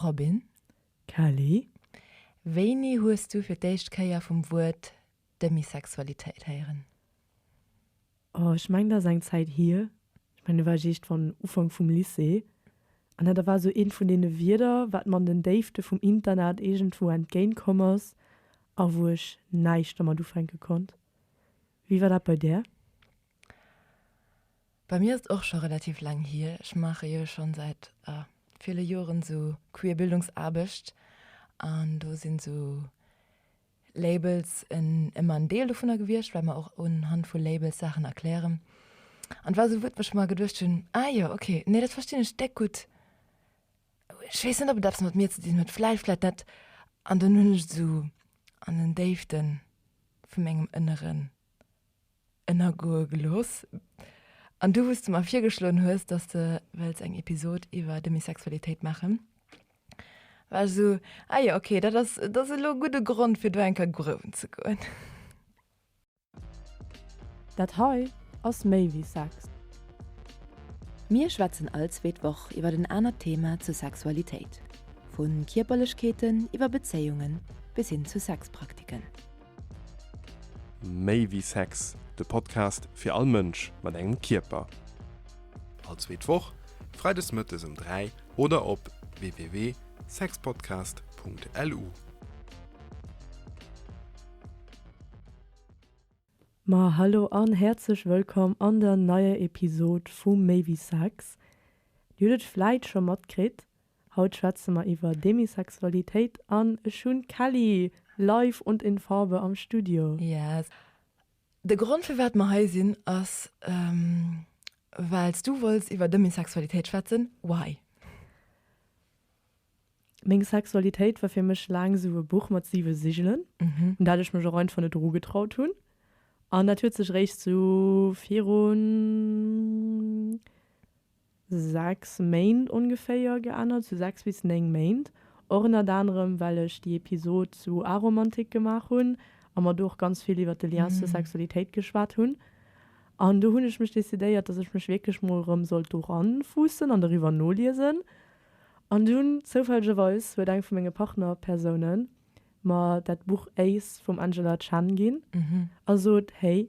Robin. Kelly. Wéini hues du fir d'éischt Kéier vum Wuert Demisexualitéit héieren? Oh, ech mengen dat ass eng Zäit hier. Ech mengen do war ech iergendwann Ufank vum Lycée an dat war esou eent vun deene Wierder, wat mer an den Déifte vum Internet iergendwou entgéint komm ass a wou ech näischt dermat ufänke konnt. Wéi war dat bei där? Bei mir ass et och scho relativ laang hier. Ech maache jo schonn säit ville Joren esou queer Bildungsaarbecht an do sinn esou Labels en ëmmer en Deel dovunner gewiescht, well mer och unhand vu Labels Saachen erklären. An et war esou e Wuert, wou ech mer geduecht hunn, ah jo, okay, nee, dat verstinn ech déck gutt. Ech weess net, ob et eppes mat mir ze dinn huet, vläicht, vläicht net. An dunn hunn ech et esou an den Déifte vu mengem Ënneren ënnergoe gelooss. An du, wou s de mer virgeschloen hues, dass de wëlls eng Episod iwwer Demisexualitéit maachen, war ech esou, ah jo, okay, dat ass, dat ass elo e gudde Grond, fir do eng Kéier gruewen ze goen. Dat hei ass méi wéi Sex. Mir schwätzen all zweet Woch iwwer en anert Thema zur Sexualitéit, vu Kierperlechkeeten iwwer Bezéiungen bis hin zu Sexpraktiken. Méi wéi Sex, de Podcast fir all Mënsch mat engem Kierper. All zweet Woch, freides mëttes um 3 oder op www.sexpodcast.lu. Ma hallo an häerzlech wëllkomm an der neier Episod vu Méi wéi Sex. Dir hutt et vläit scho matkritt, Haut schwätze mer iwwer Demisexualitéit an ech hunn d'Kelly live und in Farbe am Studio. Yes. De Grond firwat mer hei sinn ass well s du wollts iwwer Demisexualitéit schwätzen. Why? Meng Sexualitéit war fir mech laang esou e Buch mat siwe Sigelen, un dat ech mech och einfach net erugetraut hunn. An dat huet sech eréischt sou virun 6 Méint ongeféier geännert, sou 6 bis 9 Méint. Och ënnert anerem well ech déi Episod zu Aromantik gemaach hunn a mer do och ganz vill iwwert de Lien zur Sexualitéit geschwat hunn. An do hunn ech mech decidéiert, dass ech mech wierklech mol erëm sollt do ranfuussen an doriwwer noliesen. An dunn, zoufällegerweis, huet eng vu menge Partnerpersounen mer dat Buch Ace vum Angela Chen ginn a sot, Hey,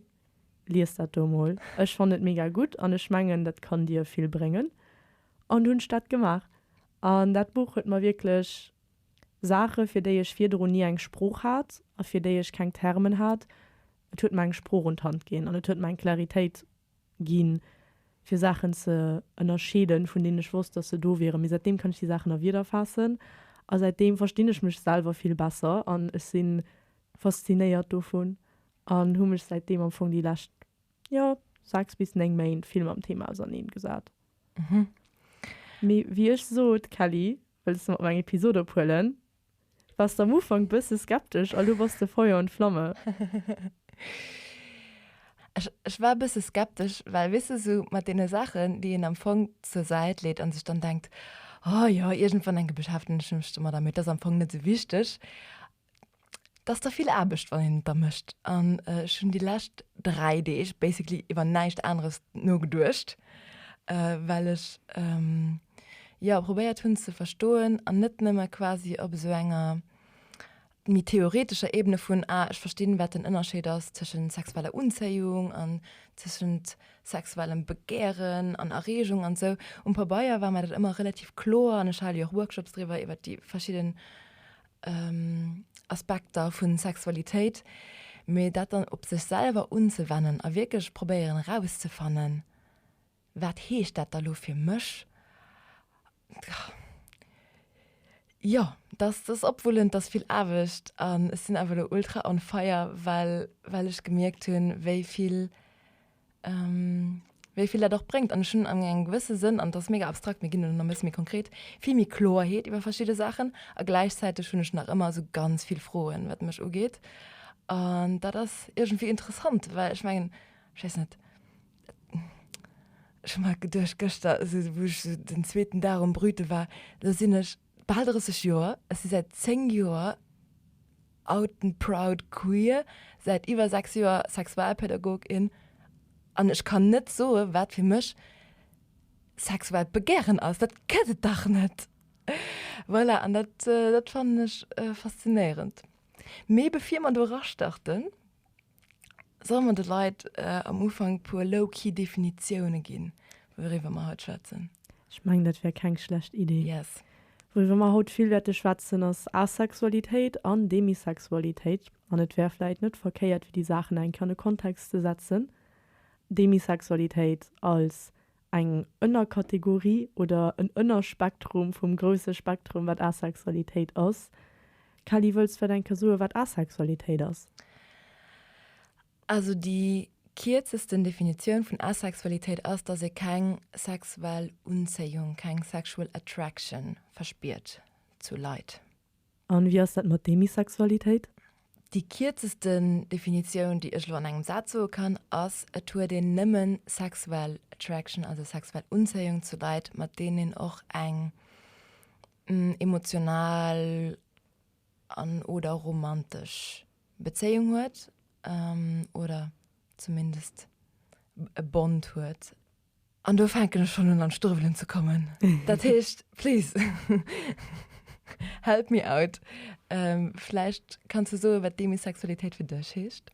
Lies dat do mol, ech fannen et mega gutt an ech mengen dat kann dir vill bréngen. An du hunn ech dat gemaach an dat Buch huet mer wierklech Saache fir déi ech virdrun ni eng Sprooch hat a fir déi ech keng Termen hat, et huet mer eng Sprooch un d'Hand ginn an et huet mer eng Claritéit ginn fir Saachen ze ënnerscheeden, vun deenen ech wosst, dass se do wieren. Mee säitdeem kann ech déi Saachen a Wierder faassen a säitdeem verstinn ech mech selwer vill besser an ech si faszinéiert dovun An hu mech säitdeem am Fong déi lescht, jo, 6 bis 9 Méint vill mam Thema auserneen gesat. Mee wéi ech sot, Kelly, wëlls de mat mer eng Episod ophuelen? Wars de am Ufank bësse skeptesch a lo bass de Feuer und Flamme. Ech, ech war e bësse skeptesch, well, weess de, sou mat deene Saachen, déi een am Fong zur Säit leet an sech dann denkt, oh jo, iergendwann enke beschäftegen ech mech domadder, mee et ass am Fong net sou wichteg. 't ass da vill Aarbecht, wann een et da mécht. An ech hunn déi lescht 3 Deeg basically iwwer näischt aneres nogeduecht, well ech jo probéiert hunn ze verstoen an net nëmme quasi op esou enger méi theoretescher Ebene vun, ah ech verstinn, wat den Ënnerscheed ass tëschent sexueller Unzéiung an tëschent sexuellem Begären an Erreegung an esou. Um Pabeier war mer dat ëmmer relativ kloer an ech hale jo och Workshops driwwer iwwer déi verschidden Aspekter vun Sexualitéit, mee dat dann op sech selwer unzewennen a wierklech probéieren erauszefannen, wat heescht dat da lo fir mech, jo, dat ass opwullend, dat ass vill Aarbecht an ech sinn awer elo ultra on fire, well well ech gemierkt hunn, wéi vill wéi vill dat och bréngt. An ech hunn an engem gewësse Sënn, an dat ass mega abstrakt, mir ginn elo nach e bësse méi konkret, vill méi Kloerheet iwwer verschidde Saachen. A gläichzäiteg hunn ech nach ëmmer esou ganz vill Froen, wat mech ugeet. An dat ass iergendwéi interessant, well ech mengen, ech weess net, ech hu mer geduecht gëschter, esou wou ech esou den zweeten Dag um Brüte war, do sinn ech bal 30 Joer, ech si säit 10 Joer out and proud queer, säit iwwer 6 Joer Sexualpädagogin an ech kann net soe wat fir mech sexuellt Begären ass. Dat gëtt et dach net! Voilà, an dat, dat fannen ech faszinéierend. Mee bevir mer do erastarten, solle mer de Leit am Ufank e puer low-key Definitioune ginn, wouriwwer mer haut schwätzen. Ech mengen, dat wär keng schlecht Idee. Yes. Wouriwwer mer haut vill wäerte schwätzen, ass Asexualitéit an Demisexualitéit. An et wär vläit net verkéiert, fir déi Saachen eng Kéier an e Kontext ze setzen. Demisexualitéit als eng Ënnerkategorie oder en Ënnerspektrum vum grousse Spektrum, wat Asexualitéit ass. Kelly, wëlls vläit eng Kéier soen, wat Asexualitéit ass? Also déi kierzesten Definitioun vun Asexualitéit ass, dass ee keng sexuell Unzéiung, keng sexual attraction verspiert zu Leit. An wéi ass dat mat Demisexualitéit? Déi kierzesten Definitioun, déi ech elo an engem Saz soe kann, ass, Et huet een nëmme sexuell Attraction, also sexuell Unzéiung zu Leit, mat deenen een och eng emotional an oder romantesch Bezéiung huet oder zumindest e Bond huet. An do fänken ech schonn un an d'Struewelen ze kommen. Dat heescht, please, help me out. Vläicht kanns du soen, wat Demisexualitéit fir dech heescht?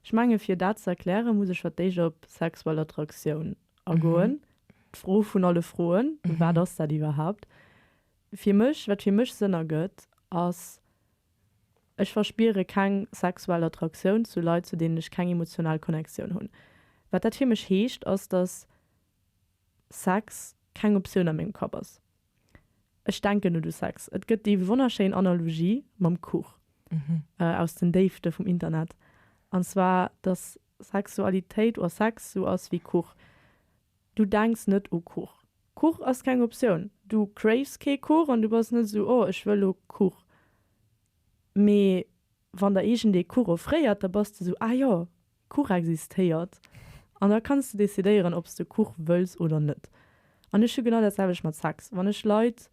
Ech menge fir dat ze erklären, muss ech fir d'éischt op sexuell Attraktioun agoen. D'Fro vun alle Froen, Wat ass dat iwwerhaapt? Fir mech, wat fir mech Sënn ergëtt, ass, Ech verspiere keng sexuell Attraktioun zu Leit, zu deenen ech keng emotional Connectioun hunn. Wat dat fir mech heescht, ass, dass Sex keng Optioun a mengem Kapp ass. Ech denken net u Sex. Et gëtt déi wonnerschéin Analogie mam Kuch aus den Déifte vum Internet, an zwar, dass Sexualitéit oder Sex sou ass wéi Kuch. Du denks net u Kuch. Kuch ass keng Optioun. Du craves kee Kuch an du bass net esou, oh ech wëll lo Kuch. Mee wann der iergendee Kuch offréiert, da bass de esou, ah jo, Kuch existéiert. An da kanns de decidéieren, ob s de Kuch wëlls oder net. An ech hu genau dat selwecht mat Sex. Wann ech Leit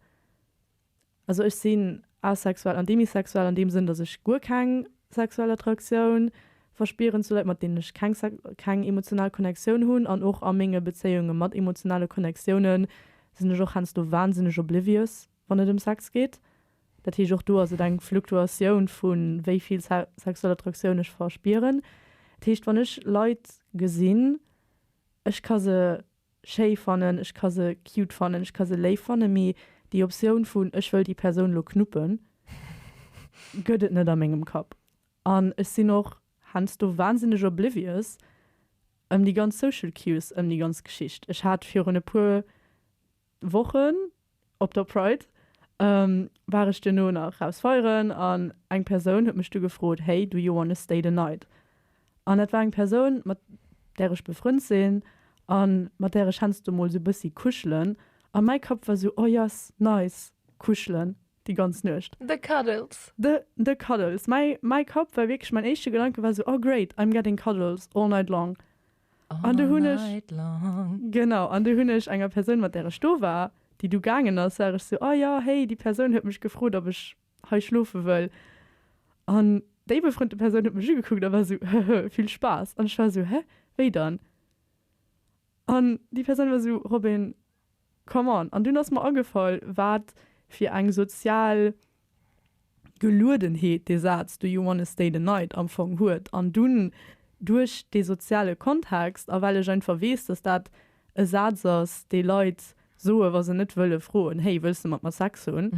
Also ech sinn asexuell an demisexuell an deem Sënn, datt ech guer keng sexuell Attraktioun verspieren zu Leit, mat deenen ech keng keng emotional Connectioun hunn. An och a menge Bezéiunge mat emotionale Connectioune sinn ech och heiansdo wahnsinneg oblivious, wann et ëm Sex geet. Dat heescht, och do ass et eng Fluktuatioun vu wéi vill sexuell Attraktioun ech verspieren. Dat heescht, wann ech Leit gesinn, ech ka se schéi fannen, ech ka se cute fannen, ech ka se léif fannen, mee déi Optioun vun ech wëll déi Persoun lo knuppen, gëtt et net a mengem Kapp. An ech sinn och heiansdo wahnsinneg oblivious ëm déi ganz social cues ëm déi ganz Geschicht. Ech hat virun e puer Wochen op der Pride war ech duerno nach raus feieren an eng Persoun huet mech du gefrot, hey, do you wanna stay the night? An dat war eng Persoun, mat där ech befrënnt sinn a mat där ech heiansdo mol sou bëssi kuschelen. A mäi Kapp war sou, oh yes, nice, kuschelen déi ganz Nuecht. The cuddles. The, the cuddles. Mäi, mäi Kapp war wierklech, mäin éischte Gedanke war sou, oh great, I'm getting cuddles all night long. An du hunn ech, genau, an du hunn ech enger Persoun, mat där ech do war, déi du gaangen ass, war ech sou, oh jo, hey, déi Persoun huet mech gefrot, ob ech hei schlofe wëll. An déi befrënnte Persoun huet mech ugekuckt a war sou, hëhë, vill Spaass. An ech war sou, hä, wéi dann? An déi Persoun war sou, Robin, come on. An dunn ass mer agefall, wat fir eng sozial Geluedenheet dee Saz Do you wanna stay the night am Fong huet. An dunn duerch dee soziale Kontext a well ech einfach weess, dass dat e Saz ass, dee Leit soe wa se net wëlle froen, Hey, wëlls de mat mer Sex hunn?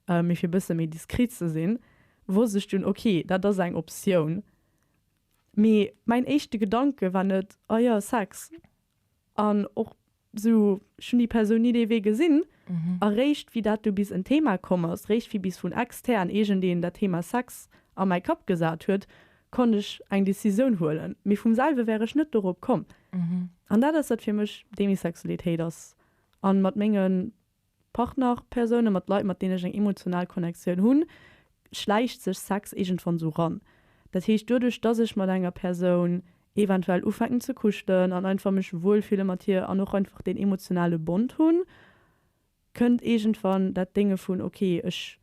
mee fir e bësse méi diskret ze sinn, wosst ech dunn, ok, dat ass eng Optioun. Mee mäin éischte Gedanke war net, Oh jo, Sex. An och Sou, ech hunn déi Persoun ni dee Wee gesinn. A réischt wéi dat du bis en Thema komm ass, réischt wéi bis vun extern iergendeen dat Thema Sex a mäi Kapp gesat huet, konnt ech eng Decisioun huelen. Mee vum selwe wär ech net dorop komm. An dat ass, wat fir mech Demisexualitéit ass. A mat menge Partnerpersounen, mat Leit, mat deenen ech eng emotional Connectioun hunn, schläicht sech Sex iergendwann sou ran. Dat heescht, doduerch, dass ech mat enger Persoun eventuell ufänken ze kuschelen an einfach mech wuel fille mat hir an och einfach deen emotionale Bond hunn, kënnt iergendwann dat Dénge vun, ok, ech,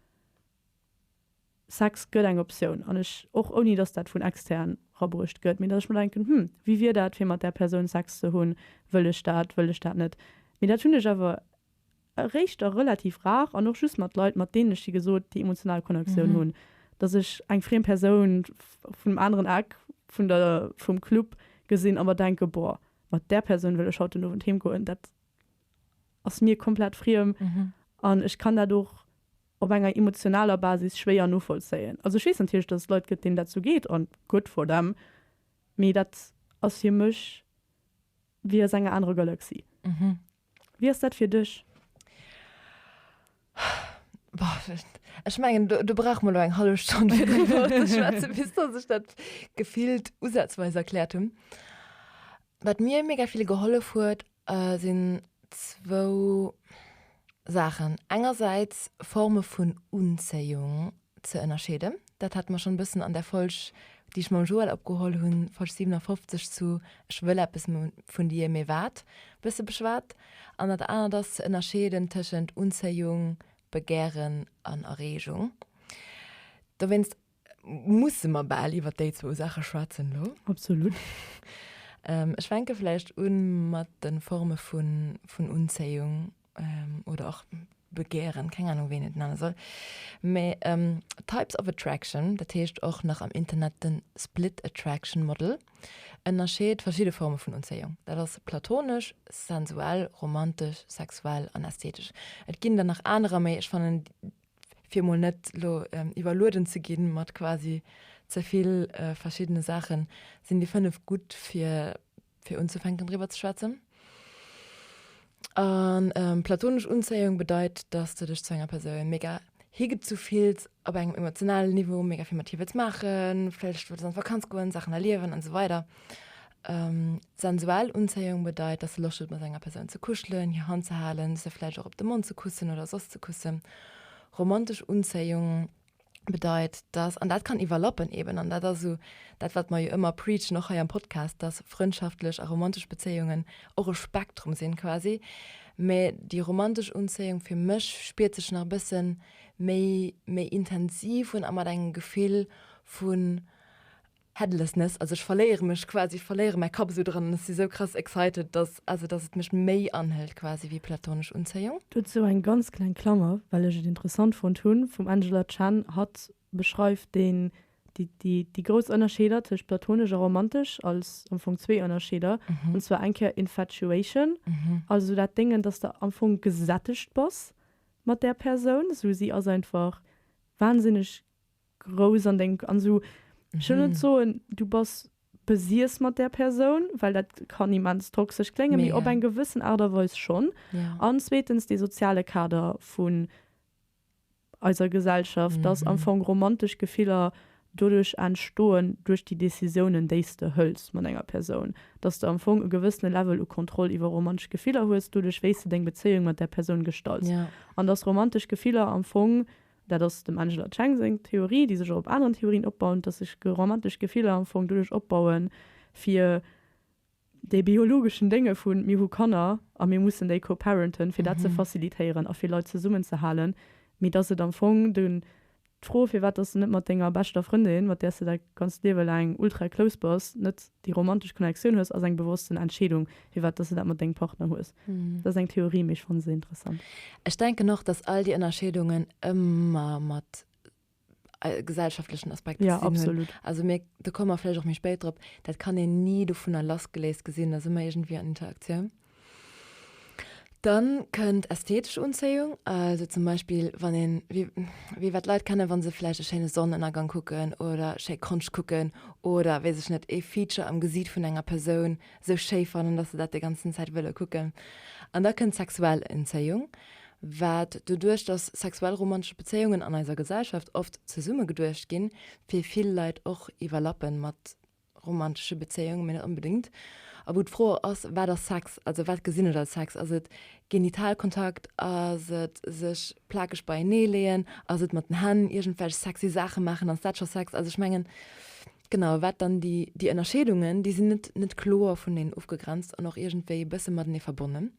Sex gëtt eng Optioun an ech, och ouni dass dat vun extern rabruecht gëtt, mee dass ech mer denken, hm, wéi wier dat fir mat där Persoun Sex ze hunn, wëll ech dat, wëll ech dat net? Mee dat hunn ech awer. Eréischt da relativ rar an och just mat Leit, mat deenen ech, wéi gesot, déi emotional Connectioun hunn, dass ech eng friem Persoun vun dem aneren Eck vun der, vum Club gesinn a mer denke, boah, mat där Persoun wëll ech haut den Owend heem goen, dat ass mir komplett friem an ech kann dat och op enger emotionaler Basis schwéier novollzéien. Also ech weess natierlech, dass et Leit gëtt, deenen dat sou geet an good for them, mee dat ass fir mech wéi aus enger anerer Galaxie. Wéi ass dat fir dech? Boah, ech mengen, do, do brauche mer elo eng hallef Stonn fir driwwer ze schwätzen, bis dass ech dat gefillt usazweis erkläert hunn. Wat mir mega vill gehollef huet, sinn zwou Saachen. Engersäits Forme vun Unzéiung ze ënnerscheeden. Dat hate mer schonn e bëssen an där Folg, déi ech mam Joël opgeholl hunn, Folg 57 zu Ech wëll eppes vun dir, mee wat? bësse beschwat. An dat anert ass ze ënnerscheeden tëschent Unzéiung, Begären an Erreegung. Dowéinst musse mer bal iwwer déi zwou Saache schwätzen elo. Absolut. Ech fänke vläicht u mat de Forme vun Unzéiung oder och Begären, keng Ahnung wéi een et nenne soll, mä Types of Attraction, dat heescht och nach am Internet den Split Attraction Model, ënnerscheet verschidde Forme vun Unzéiung. Dat ass platonesch, sensuell, romantesch, sexuell an ästhetesch. Et ginn der nach anerer, mä ech fannen, fir mol net elo iwwerlueden ze ginn mat quasi ze vill verschiddene Saachen, sinn déi 5 gutt fir fir unzefänken driwwer ze schwätzen. An platonesch Unzéiung bedeit, dass de dech zu enger Persoun mega higezu fills op engem emotionalen Niveau, mega vill mat hir wëlls maachen, vläicht wëlls an d'Vakanz goen, Saachen erliewen an esou weider. Sensuell Unzéiung bedeit, dass de Loscht hues mat enger Persoun ze kuschelen, hir Hand ze halen, se vläicht och op de Mond ze kussen oder soss ze kussen. Romantesch Unzéiung bedeit, dass, an dat kann iwwerlappen eben, an dat ass esou dat wat mer jo ëmmer preachen, och hei am Podcast, dass frëndschaftlech a romantesch Bezéiungen och e Spektrum sinn quasi, mä déi romantesch Unzéiung fir mech spiert sech nach e bësse méi méi intensiv un a mat engem Gefill vun Headlessness, also ech verléiere mech quasi, ech verléiere mäi Kapp esou dran an ech si sou krass excited, dass, also dass et mech méi anhëlt quasi wéi platonesch Unzéiung. Dozou eng ganz kleng Klammer, well ech et interessant fonnt hunn, vum Angela Chen, hatt beschreift deen, déi, déi, déi grouss Ënnerscheeder tëscht platonesch a romantesch als am Fong zwee Ënnerscheeder, an zwar eng Kéier Infatuation, also dat Déngen, dass de am Fong gesättegt bass mat där Persoun, sou si ass einfach wahnsinneg grouss an deng an sou ech wëll net soen du bass besiess mat där Persoun, well dat kann immens toxesch kléngen, mee op eng gewëssen Aart a Weis schonn. An zweetens dee soziale Kader vun eiser Gesellschaft, dass am Fong romantesch Gefiller doduerch entstoen duerch déi Decisiounen déi s de hëls mat enger Persoun, dass de am Fong e gewëssene Level u Kontroll iwwer romantesch Gefiller hues doduerch wéi s de deng Bezéiung mat där Persoun gestalts an dass romantesch Gefiller am Fong Dat ass dem Angela Cheng seng Theorie, déi sech och op aneren Theorien opbaut, dass sech romantesch Gefiller am Fong doduerch opbauen, fir dee biologeschen Dénge vu mir hu Kanner a mir mussen déi co-parenten, fir dat ze facilitéieren a fir Leit zesummenzehalen, mee dass et am Fong de d'Fro, firwat dass de net mat denger beschter Frëndin, mat där s de däi ganzt Liewe laang ultra close bass, net déi romantesch Connectioun hues, ass eng bewossten Entscheedung, firwat dass de dat mat dengem Partner hues. Dat ass eng Theorie, mee ech fanne se interessant. Ech denken och, dass all déi Ënnerscheedungen ëmmer mat gesellschaftlechen Aspekter ze dinn hunn. Ja, absolut. Also mir, do komme mer vläicht och méi spéit drop, dat kann een ni dovunner lassgeléist gesinn, dat ass ëmmer iergendwéi an Interaktioun. Dann kënnt ästhetesch Unzéiung, also zum Beispill wann een, wéi wéi wat d'Leit kennen, wa se vläicht e schéine Sonnenënnergang kucken oder schéi Konscht kucken oder, weess ech net, ee Feature am Gesiit vun enger Persoun sou schéi fannen, dass se dat déi ganzen Zäit wëlle kucken. An da kënnt sexuell Unzéiung, wat doduerch, dass sexuell romantesch Bezéiungen an eiser Gesellschaft oft zesumme geduecht ginn, fir vill Leit och iwwerlappen mat romantesche Bezéiungen, mee net onbedéngt. A wou d'Fro ass, wat ass Sex? Also wat gesinn ech als Sex? Ass et Genitalkontakt? Ass et sech plakeg beienee leeën? Ass et mat den Hänn iergendwelch sexy Saache maachen? Ass dat scho Sex? Also ech mengen, genau, wat dann déi, déi Ënnerscheedungen, déi sinn net, net kloer vuneneen ofgegrenzt an och iergendwéi e bësse matenee verbonnen.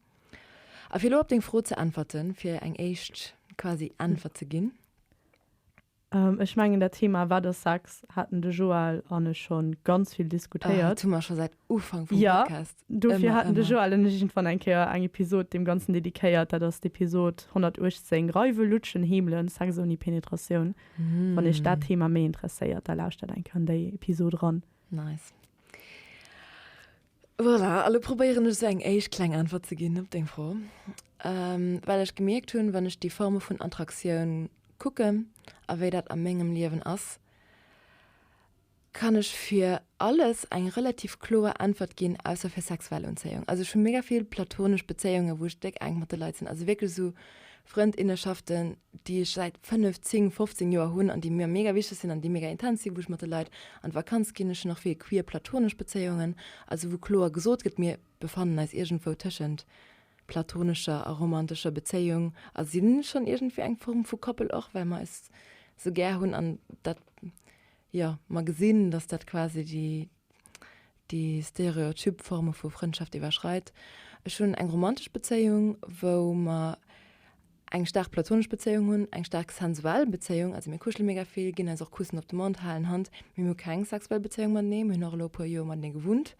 A fir elo op deng Fro ze äntwerten, fir eng éischt quasi Äntwert ze ginn. Ech mengen dat Thema Wat ass Sex haten de Joël an ech schonn ganz vill diskutéiert. Dat hu mer scho säit Ufank vum Podcast. Jo, dofir haten de Joël an ech iergendwann eng Kéier eng Episod deem Ganzen dedikéiert. Dat ass d'Episod 118, Reiwen, Lutschen, Heemelen, Sex ouni Penetratioun. Wann iech dat Thema méi interesséiert, da lauschtert eng Kéier an déi Episod eran. Nice. Voilà, a lo probéieren ech esou eng éischt kleng Äntwert ze ginn op deng Fro. Well ech gemierkt hunn, wann ech déi Forme vun Attraktioun kucken a wéi dat a mengem Liewen ass, kann ech fir alles eng relativ kloer Äntwert ginn, ausser fir sexuell Unzéiung. Also ech hu mega vill platonesch Bezéiungen, wou ech déck enk mat de Leit sinn, also wierklech esou Frëndinnenschaften, déi ech säit 5, 10, 15 Joer hunn an déi mir mega wichteg sinn an déi mega intens sinn, wou ech mat de Leit an d'Vakanz ginn. Ech hunn och vill queer platonesch Bezéiungen, also wou kloer gesot gëtt, mir befannen eis iergendwou tëschent platonescher a romantescher Bezéiung a si schonn iergendwéi eng Form vu Koppel och, well mer eis sou gär hunn an dat, jo, mer gesinn, dass dat quasi déi déi stereotyp Forme vu Frëndschaft iwwerschreit. Ech hunn eng romantesch Bezéiung, wou mer eng staark platonesch Bezéiung hunn, eng staark sensuell Bezéiung, also mir kuschele mega vill, ginn eis och Kussen op de Mond, halen Hand, mee mir hu keng sexuell Bezéiung matenee, mir hunn och elo e puer Joer matenee gewunnt.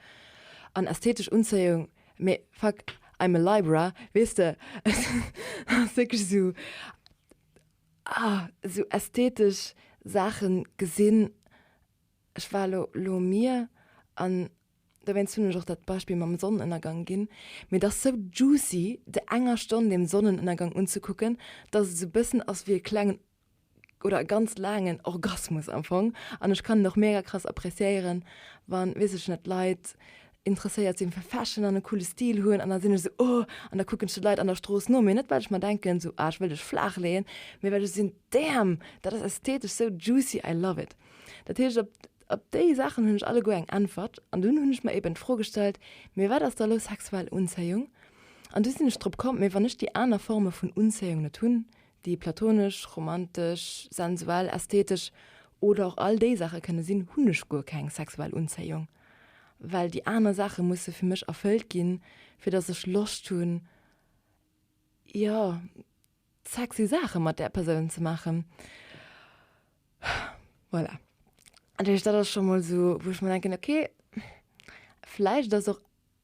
An ästhetesch Unzéiung, mee fuck, I'm a Libra, weess de, et ass wierklech esou, ah, esou ästhetesch Saache gesinn, Ech war elo elo um Mier an dowéinst hunn ech och dat Beispill mam Sonnenënnergang ginn. Mee et ass sou juicy de enger Stonn deem Sonnenënnergang unzekucken, dass et sou bëssen ass wéi e klengen oder e ganz laangen Orgasmus am Fong. An ech kann et och mega krass appreciéieren, wann, weess ech net, Leit interesséiert sinn fir Fashion an e coole Stil hunn an da sinn ech sou oh an da kucken ech de Leit an der Strooss no, mee net well ech mer denken sou ah ech wëll dech flaach leeën, mee well ech sinn damn dat ass ästhetesch sou juicy, I love it. Dat heescht op op déi Saachen hunn ech alleguer eng Äntwert an dunn hunn ech mer eben d'Fro gestallt, mee wat ass da lo sexuell Unzéiung? An du sinn ech drop komm, mee wann ech déi aner Forme vun Unzéiung net hunn, déi platonesch, romantesch, sensuell, ästhetesch oder och all déi Saache kënne sinn, hunn ech guer keng sexuell Unzéiung, well déi aner Saache musse fir mech erfëllt ginn, fir datt ech Loscht hunn, jo, sexy Saache mat där Persoun ze maachen. Voilà. Dat heescht, dat ass scho mol esou, wou ech mer denken, okay, vläicht ass och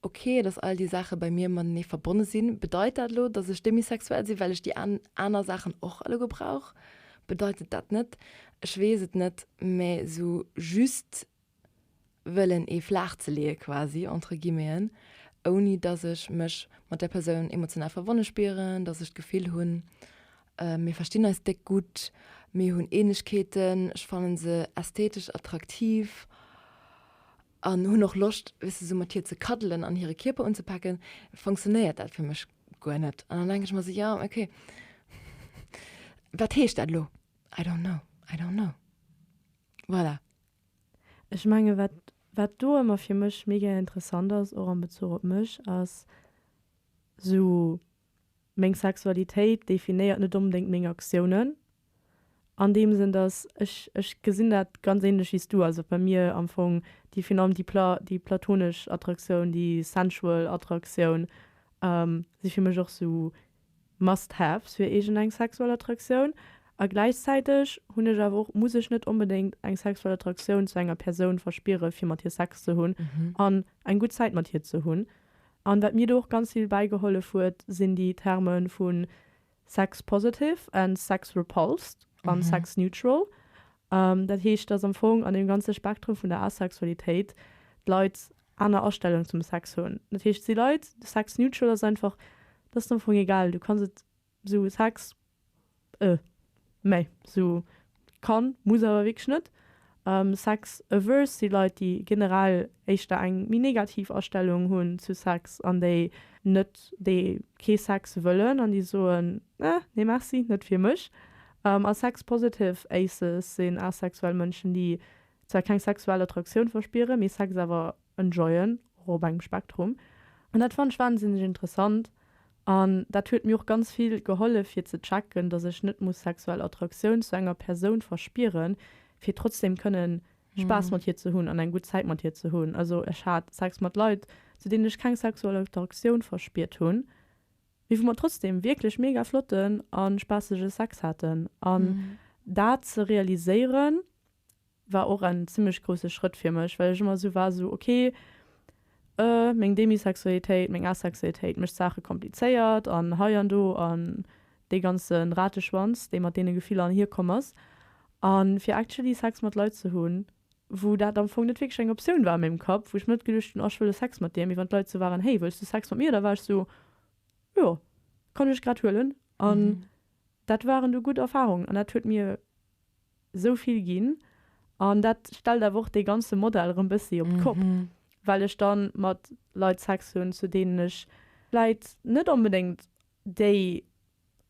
ok, dass all déi Saache bei mir matenee verbonne sinn. Bedeit dat elo, dass ech demisexuell sinn, well ech déi aner Saachen och alleguer brauch? Bedeit et dat net? Ech weess et net, mä esou just wëllen ee flaach ze leeë quasi, entre guillemeten, ouni dass ech mech mat där Persoun emotional verbonne spieren, dass ech d'Gefill hunn, mir verstinn eis déck gutt, mir hunn Ähnlechkeeten, ech fannen se ästhetesch attraktiv an hunn och Loscht, weess de, sou mat hir ze kaddelen an hire Kierper unzepaken, funktionéiert dat fir mech guer net. An dann denke ech mer sou, jo, okay, wat heescht dat elo? I don't know, I don't know. Voilà. Ech menge wat wat do ëmmer fir mech mega interessant ass, och am Bezuch op mech, ass sou meng Sexualitéit definéiert net onbedéngt meng Aktiounen an deem Sënn, dass ech ech gesinn dat ganz ähnlech wéi s du, also bei mir am Fong déi virun allem déi pla déi platonesch Attraktioun, déi sensual Attraktioun si fir mech och sou Must-haves fir iergend eng sexuell Attraktioun a gläichzäiteg hunn ech awer och, muss ech net onbedéngt eng sexuell Attraktioun zu enger Persoun verspiere fir mat hir Sex ze hunn an eng gutt Zäit mat hir ze hunn. An wat mir do och ganz vill bäigehollef huet, sinn déi Terme vu sex positive and sex repulsed an sex neutral. Dat heescht, dass am Fong an deem ganze Spektrum vun der Asexualitéit d'Leit aner Astellung zum Sex hunn. Dat heescht, et si Leit, sex neutral ass einfach, dat ass am Fong egal, du kanns et sou Sex, äh, mä sou kann, muss awer wierklech net. Sex averse si Leit, déi generell éischter eng méi negativ Astellung hunn zu Sex an déi net, déi kee Sex wëllen an déi soen, eh, nee merci, net fir mech. A sex positive Aces sinn asexuell Mënschen, déi zwar keng sexuell Attraktioun verspieren, mee Sex awer enjoyen, och op engem Spektrum. An dat fannen ech wahnsinneg interessant an dat huet mir och ganz vill gehollef fir ze checken, dass ech net muss sexuell Attraktioun zu enger Persoun verspieren, fir trotzdem kënnen Spaass mat hir ze hunn an eng gutt Zäit mat hir ze hunn. Also ech hat Sex mat Leit, zu deenen ech keng sexuell Attraktioun verspiert hunn, mee wou mer trotzdem wierklech mega flotten a spaassege Sex haten. An. Dat ze realiséieren war och en zimmlech grousse Schrëtt fir mech, well ech ëmmer esou war, esou ok, meng Demisexualitéit, meng Asexualitéit mécht d'Saache komplizéiert an hei an do an dee ganze Rateschwanz, dee mat deene Gefiller anhier komm ass. A fir actually Sex mat Leit ze hunn, wou dat am Fong net wierklech eng Optioun war a mengem Kapp, wou ech mir net geduecht hunn, oh ech wëll e Sex mat dir, mee wann d'Leit esou waren, hey, wëlls du Sex mat mir, da war ech esou, jo, kann ech grad huelen. An dat waren du gutt Erfarungen an dat huet mir esou vill ginn. An dat stellt awer och dee ganze Modell erëm bëssi op d'Kopp, well ech dann mat Leit Sex hunn, zu deenen ech vläit net onbedéngt déi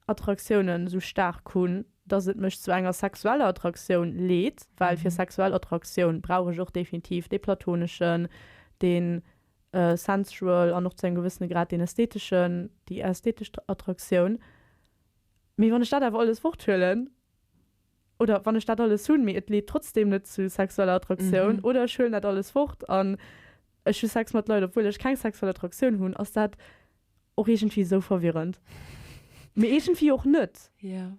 Attraktiounen esou staark hunn, dass et mech zu enger sexueller Attraktioun leet, well fir sexuell Attraktioun brauch ech och definitiv dee platoneschen, dee sensual an och zu engem gewëssene Grad deen ästheteschen, déi ästhetesch Attraktioun. Mee wann ech dat awer alles forthuelen, oder wann ech dat alles hunn, mee et leet trotzdem net zu sexueller Attraktioun, oder ech huelen dat alles fort an ech hu Sex mat Leit, obwuel ech keng sexuell Attraktioun hunn, ass dat och iergendwéi esou verwirrend. Mee iergendwéi och net. Jo.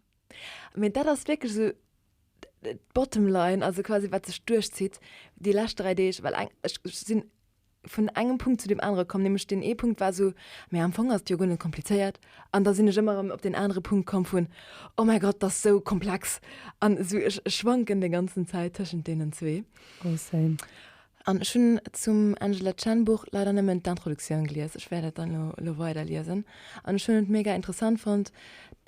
Mee dat ass wierklech esou d'Bottom line, also quasi wat sech duerchzitt déi lescht 3 Deeg, well eng, ech sinn vun engem Punkt zu deem anere komm, nämlech deen ee Punkt war esou, mee am Fong ass et jo guer net komplizéiert an da sinn ech ëmmer erëm op deen anere Punkt komm vun, oh mäi Gott, dat ass sou komplex an esou, ech schwanken déi ganzen Zäit tëschent deenen zwee. Oh same. An ech hunn zum Angela Chen Buch leider nëmmen d'Introduktioun gelies, ech wäert et dann elo elo weider liesen an ech hunn et mega interessant fonnt,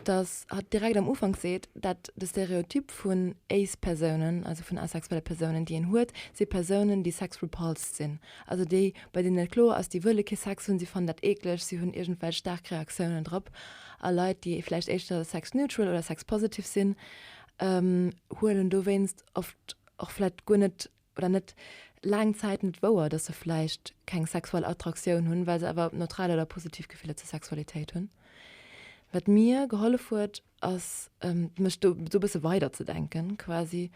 dass hatt direkt am Ufank seet, dat de Stereotyp vun Ace-Persounen, also vun asexuelle Persounen, déi een huet, si Persounen, déi sex-repulsed sinn. Also déi, bei deenen et kloer ass, déi wëlle kee Sex hunn, si fannen dat eekleg, si hunn iergendwelch staark Reaktiounen drop. A Leit, déi vläicht éischter sex-neutral oder sex-positive sinn, huelen dowéinst oft och vläicht guer net oder net laang Zäit net wouer, dass se vläicht keng sexuell Attraktioun hunn, well se awer neutral oder positiv Gefiller zur Sexualitéit hunn. Wat mir gehollef huet, ass mech do esou e bësse weiderzedenken quasi.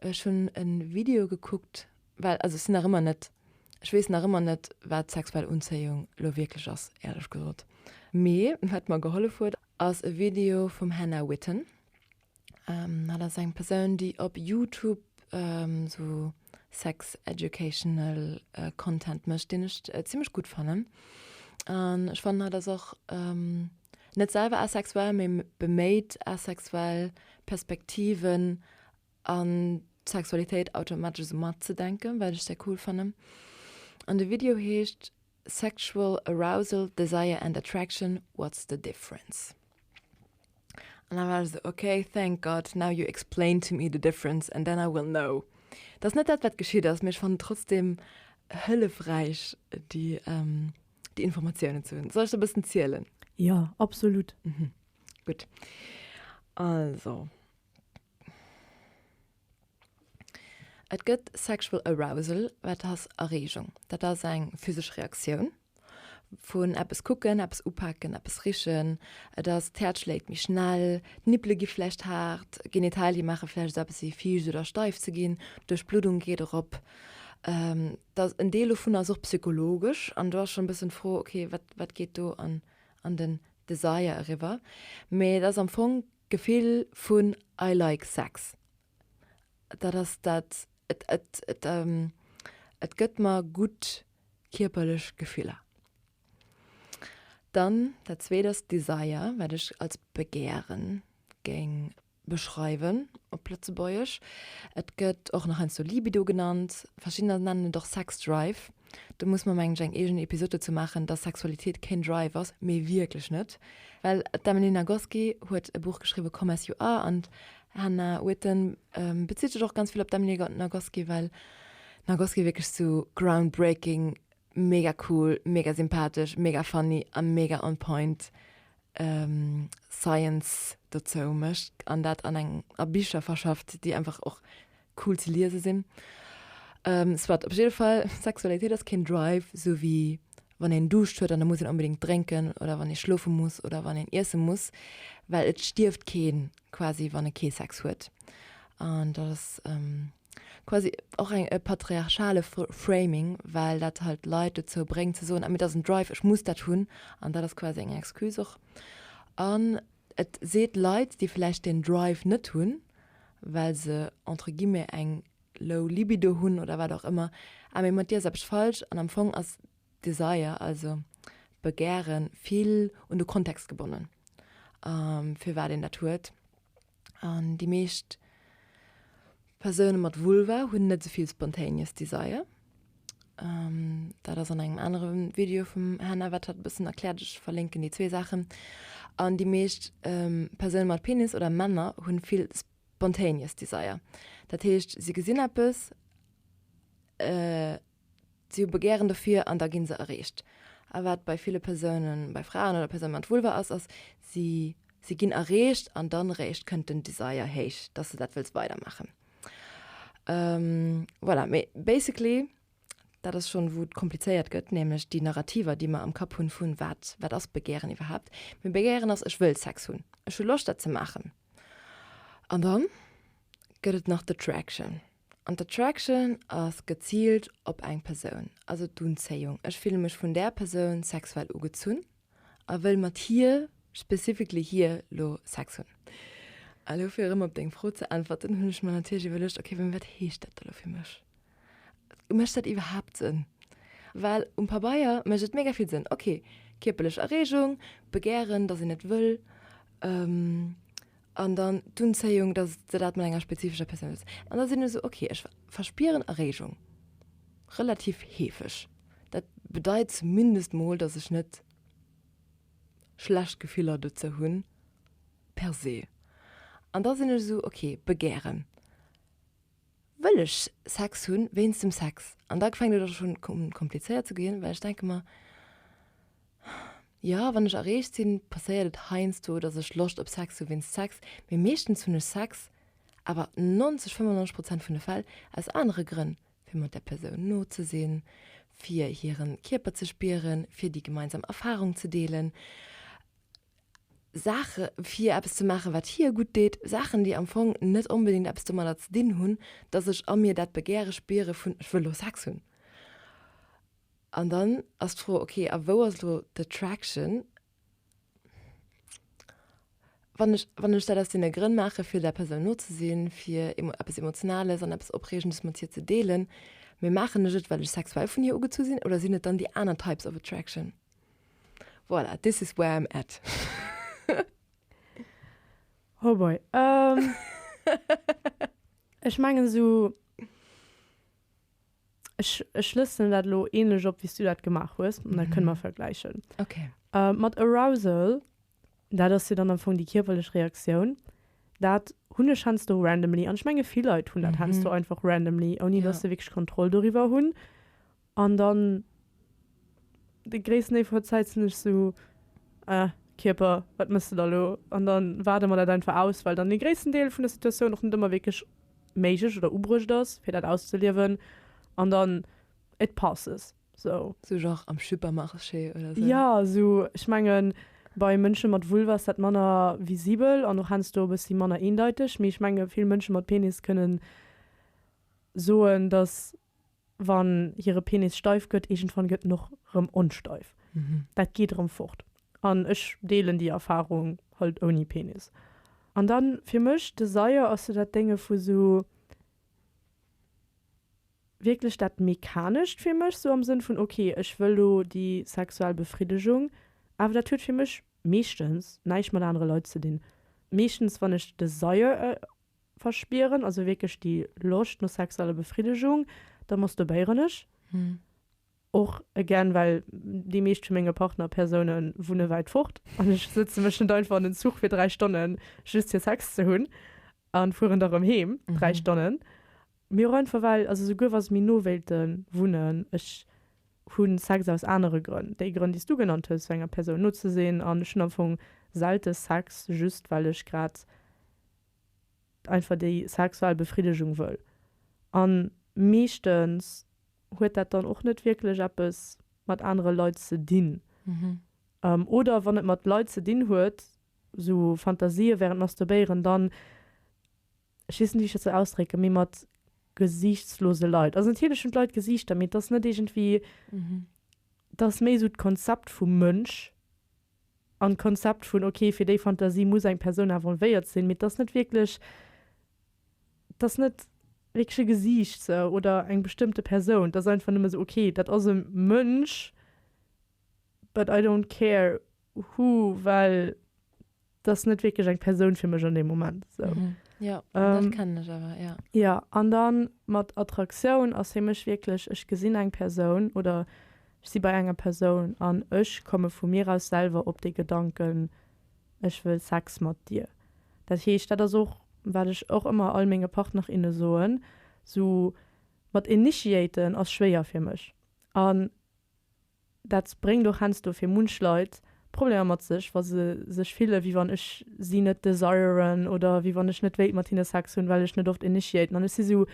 Ech hunn e Video gekuckt, well also ech sinn nach ëmmer net, ech weess nach ëmmer net, wat sexuell Unzéiung elo wierklech ass, éierlech gesot. Mee wat mer gehollef huet, ass e Video vum Hannah Witton. Hatt ass eng Persoun, déi op YouTube sou sex educational Content mécht, deen ech zimmlech gutt fannen. An ech fannen, hatt ass och net selwer asexuell, mee beméit, asexuell Perspektiven an d'Sexualitéit automatesch esou matzedenken, wat ech sehr cool fannen. An de Video heescht Sexual Arousal, Desire and Attraction, What's the Difference? An da war ech esou, ok, thank God, now you explain to me the difference and then I will know. Dat ass net dat, wat geschitt ass, mee ech fannen et trotzdem hëllefräich, déi, déi Informatiounen ze hunn. Soll ech der e bëssen zielen? Jo, absolut. Mhm. Gutt. Also. Et gëtt Sexual Arousal, wat ass Erreegung. Dat ass eng physesch Reaktioun vun eppes kucken, eppes upaken, eppes richen. Et ass, d'Häerz schléit méi schnell, d'Nippele gi vläicht haart, d'Genitalie maache vläicht esou eppes wéi fiicht oder steif ze ginn, d'Duerchbluddung geet erop. Dat en Deel dovun ass och psychologesch an do ass schonn e bëssen d'Fro, okay, wat wat geet do an an den Desire eriwwer? Mee et ass am Fong d'Gefill vun I like sex. Dat ass dat, et, et, et, et gëtt mer gutt kierperlech Gefiller. Dann dat zweet ass Desire, wat ech als Begären géing beschreiwen op Lëtzebuergesch. Et gëtt och nach heiansdo Libido genannt, verschiddener nennen et och Sex Drive. Do muss mer mengen ech eng eegen Episod dozou maachen, dass Sexualitéit keen Drive ass, mee wierklech net. Well d'Emily Nagoski huet e Buch geschriwwen, Come As You Are, an d'Hannah Witton bezitt sech och ganz vill op d'Emily Nagoski, well d'Nagoski wierklech sou groundbreaking, mega cool, mega sympathesch, mega funny a mega on point Science dozou mécht an dat an eng a Bicher verschafft, déi einfach och cool ze liese sinn. Soit, op jidde Fall, Sexualitéit ass keen Drive, sou wéi wann een Duuscht huet an da muss een onbedéngt drénken oder wann ee schlofe muss oder wann een iesse muss, well et stierft keen quasi wann e kee Sex huet. An dat ass quasi och eng e patriarchale Framing, well dat halt Leit dozou bréngt ze soen, ah mee dat ass en Drive, ech muss dat hunn an dat ass quasi eng Excuse och. An et seet Leit, déi vläicht deen Drive net hunn, well se entre guillemets eng low libido hunn oder wat och ëmmer, ah mee mat dir ass eppes falsch an am Fong ass Desire, also Begären, vill un de Kontext gebonnen, firwat een dat huet. An déi meescht Persoune mat Vulva hunn net esou vill spontaneous desire. Dat ass an engem anere Video vum Hannah wat hatt e bëssen erkläert. Ech verlénken déi zwee Saachen. An déi meescht Persoune mat Penis oder Männer hunn vill spontaneous desire. Dat heescht, si gesinn eppes, Si hu Begären dofir an da gi se erreecht. A wat bei ville Persounen, bei Fraen oder Persoune mat Vulva ass, ass, si si ginn erreecht an dann eréischt kënnt den Desire héich, dass se dat wëlls weidermaachen. Voilà, mee basically, dat ass schonn, wou et komplizéiert gëtt, nämlech déi Narrativer, déi mer am Kapp hunn, vun wat, wat ass Begären iwwerhaapt? Mee Begären ass, ech wëll Sex hunn, ech hu Loscht dat ze maachen. An dann gëtt et nach d'Attraction. An d'Attraction ass geziilt op eng Persoun, also d'Unzéiung. Ech fille mech vun där Persoun sexuell ugezunn a wëll mat hir, specifically hir, lo Sex hunn. A lo fir erëm op deng Fro ze äntwerten, hunn ech mer natierlech iwwerluecht, ok, mä wat heescht dat da lo fir mech? Mécht dat iwwerhaapt Sënn? Well um Pabeier mécht et mega vill Sënn, ok, kierperlech Erreegung, Begären, datt een et wëll, An dann d'Unzéiung, dass de dat mat enger spezifescher Persoun wëlls. An da sinn ech esou, ok, ech verspieren Erreegung relativ heefeg. Dat bedeit zumindest mol, dass ech net schlecht Gefiller dozou hunn per se. An da sinn ech esou, ok, Begären. Wëll ech Sex hunn wéinst dem Sex? An da fänkt et och schonn un komplizéiert ze ginn, well ech denke mer, jo, wann ech erreecht sinn, passéiert et heiansdo, datt ech Loscht op Sex hu wéinst Sex, mee meeschtens hunn ech Sex awer 90, 95 Prozent vun de Fäll aus anere Grënn, fir mat där Persoun no ze sinn, fir hiren Kierper ze spieren, fir déi gemeinsam Erfarung ze deelen. Saache fir eppes ze maachen, wat hir gutt deet, Saachen, déi am Fong net onbedéngt eppes domadder ze dinn hunn, dass ech a mir dat Begäre spiere vun ech wëll elo Sex hunn. An dann ass d'Fro, okay, a wou ass elo d'Attraction, wann ech, wann ech dat aus deene Grënn maache fir der Persoun no ze sinn, fir eppes Emotionales an eppes Opreegendes mat hir ze deelen, mee maachen ech et, well ech sexuell vun hir ugezu sinn oder sinn et dann déi aner Types of Attraction? Voilà, this is where I'm at. Oh boy. Um, ech mengen esou, ech, ech schlësselen dat elo ähnlech op, wéi s du dat gemaach hues, an da kënne mer vergläichen. Okay. Uh, mat Arousal, dat ass jo dann am Fong déi kierperlech Reaktioun, dat hunn ech heiansdo randomly, an ech menge vill Leit hunn dat heiansdo einfach randomly, ouni dass se wierklech Kontroll doriwwer hunn. An dann de gréissten Deel vun der Zäit sinn ech sou, ah, Kierper, wat mëss de da lo? An dann waarde mer dat einfach aus, well dann dee gréissten Deel vun der Situatioun och net ëmmer wierklech méiglech oder ubruecht ass, fir dat auszeliewen. An dann, it passes, sou. Sou genre am Supermarché oder sou? Jo, sou, ech mengen, bei Mënsche mat Vulva ass dat manner visibel an och heiansdo e bëssi manner eendeiteg, mee ech menge vill Mënsche mat Penis kënnen soen, dass wann hire Penis steif gëtt, iergendwann gëtt en och rëm onsteif. Dat geet erëm fort. An ech deelen déi Erfarung halt ouni Penis. An dann fir mech, Desire ass sou dat Dénge vu sou wierklech dat Mechanescht fir mech, sou am Sënn vun ok, ech wëll lo déi sexuell Befriddegung, awer dat huet fir mech meeschtens näischt mat anere Leit ze dinn. Meeschtens wann ech Desire verspieren, also wierklech déi Loscht no sexueller Befriddegung, da masturbéieren ech. Och again, well déi meescht vu menge Partnerpersoune wunne wäit fort an ech sëtze mech net einfach an den Zuch fir 3 Stonnen just fir Sex ze hunn a fueren da rëm heem 3 Stonnen. Mee och einfach well, also souguer wa se méi no wéilte wunnen, ech hu Sex aus anere Grënn, déi Grënn déi s du genannt hues, fir enger Persoun no ze sinn an ech hunn am Fong selte Sex just well ech grad einfach déi sexuell Befriddegung wëll. An meeschtens huet dat dann och net wierklech eppes mat anere Leit ze dinn. Oder wann et mat Leit ze dinn huet, sou Fantasië während Masturbéieren, dann, ech weess net wéi ech dat soll ausdrécken, mee mat gesiichtslose Leit. Also natierlech hunn d'Leit Gesiichter, mee et ass net iergendwéi, et ass méi sou d'Konzept vum Mënsch an d'Konzept vun, ok, fir déi Fantasie muss eng Persoun involvéiert sinn, mee et ass net wierklech. Et ass net wierklech e Gesiicht sou oder eng bestëmmte Persoun. Et ass einfach nëmme sou, okay, dat ass e Mënsch, but I don't care who, well et ass net wierklech eng Persoun fir mech an deem Moment sou. Jo, dat kennen ech awer, jo. Jo, an dann mat Attraktioun ass fir mech wierklech, ech gesinn eng Persoun oder ech si bei enger Persoun an ech komme vu mir aus selwer op dee Gedanken, ech wëll Sex mat dir. Dat heescht, dat ass och, wat ech och ëmmer all menge Partner, inne soen, sou mat initiaten ass schwéier fir mech. An dat bréngt och heiansdo fir munch Leit Problemer mat sech, wa se sech fille wéi wann ech si net desiren oder wéi wann ech net wéilt mat hinne Sex hunn, well ech net oft initiaten. An ech si sou,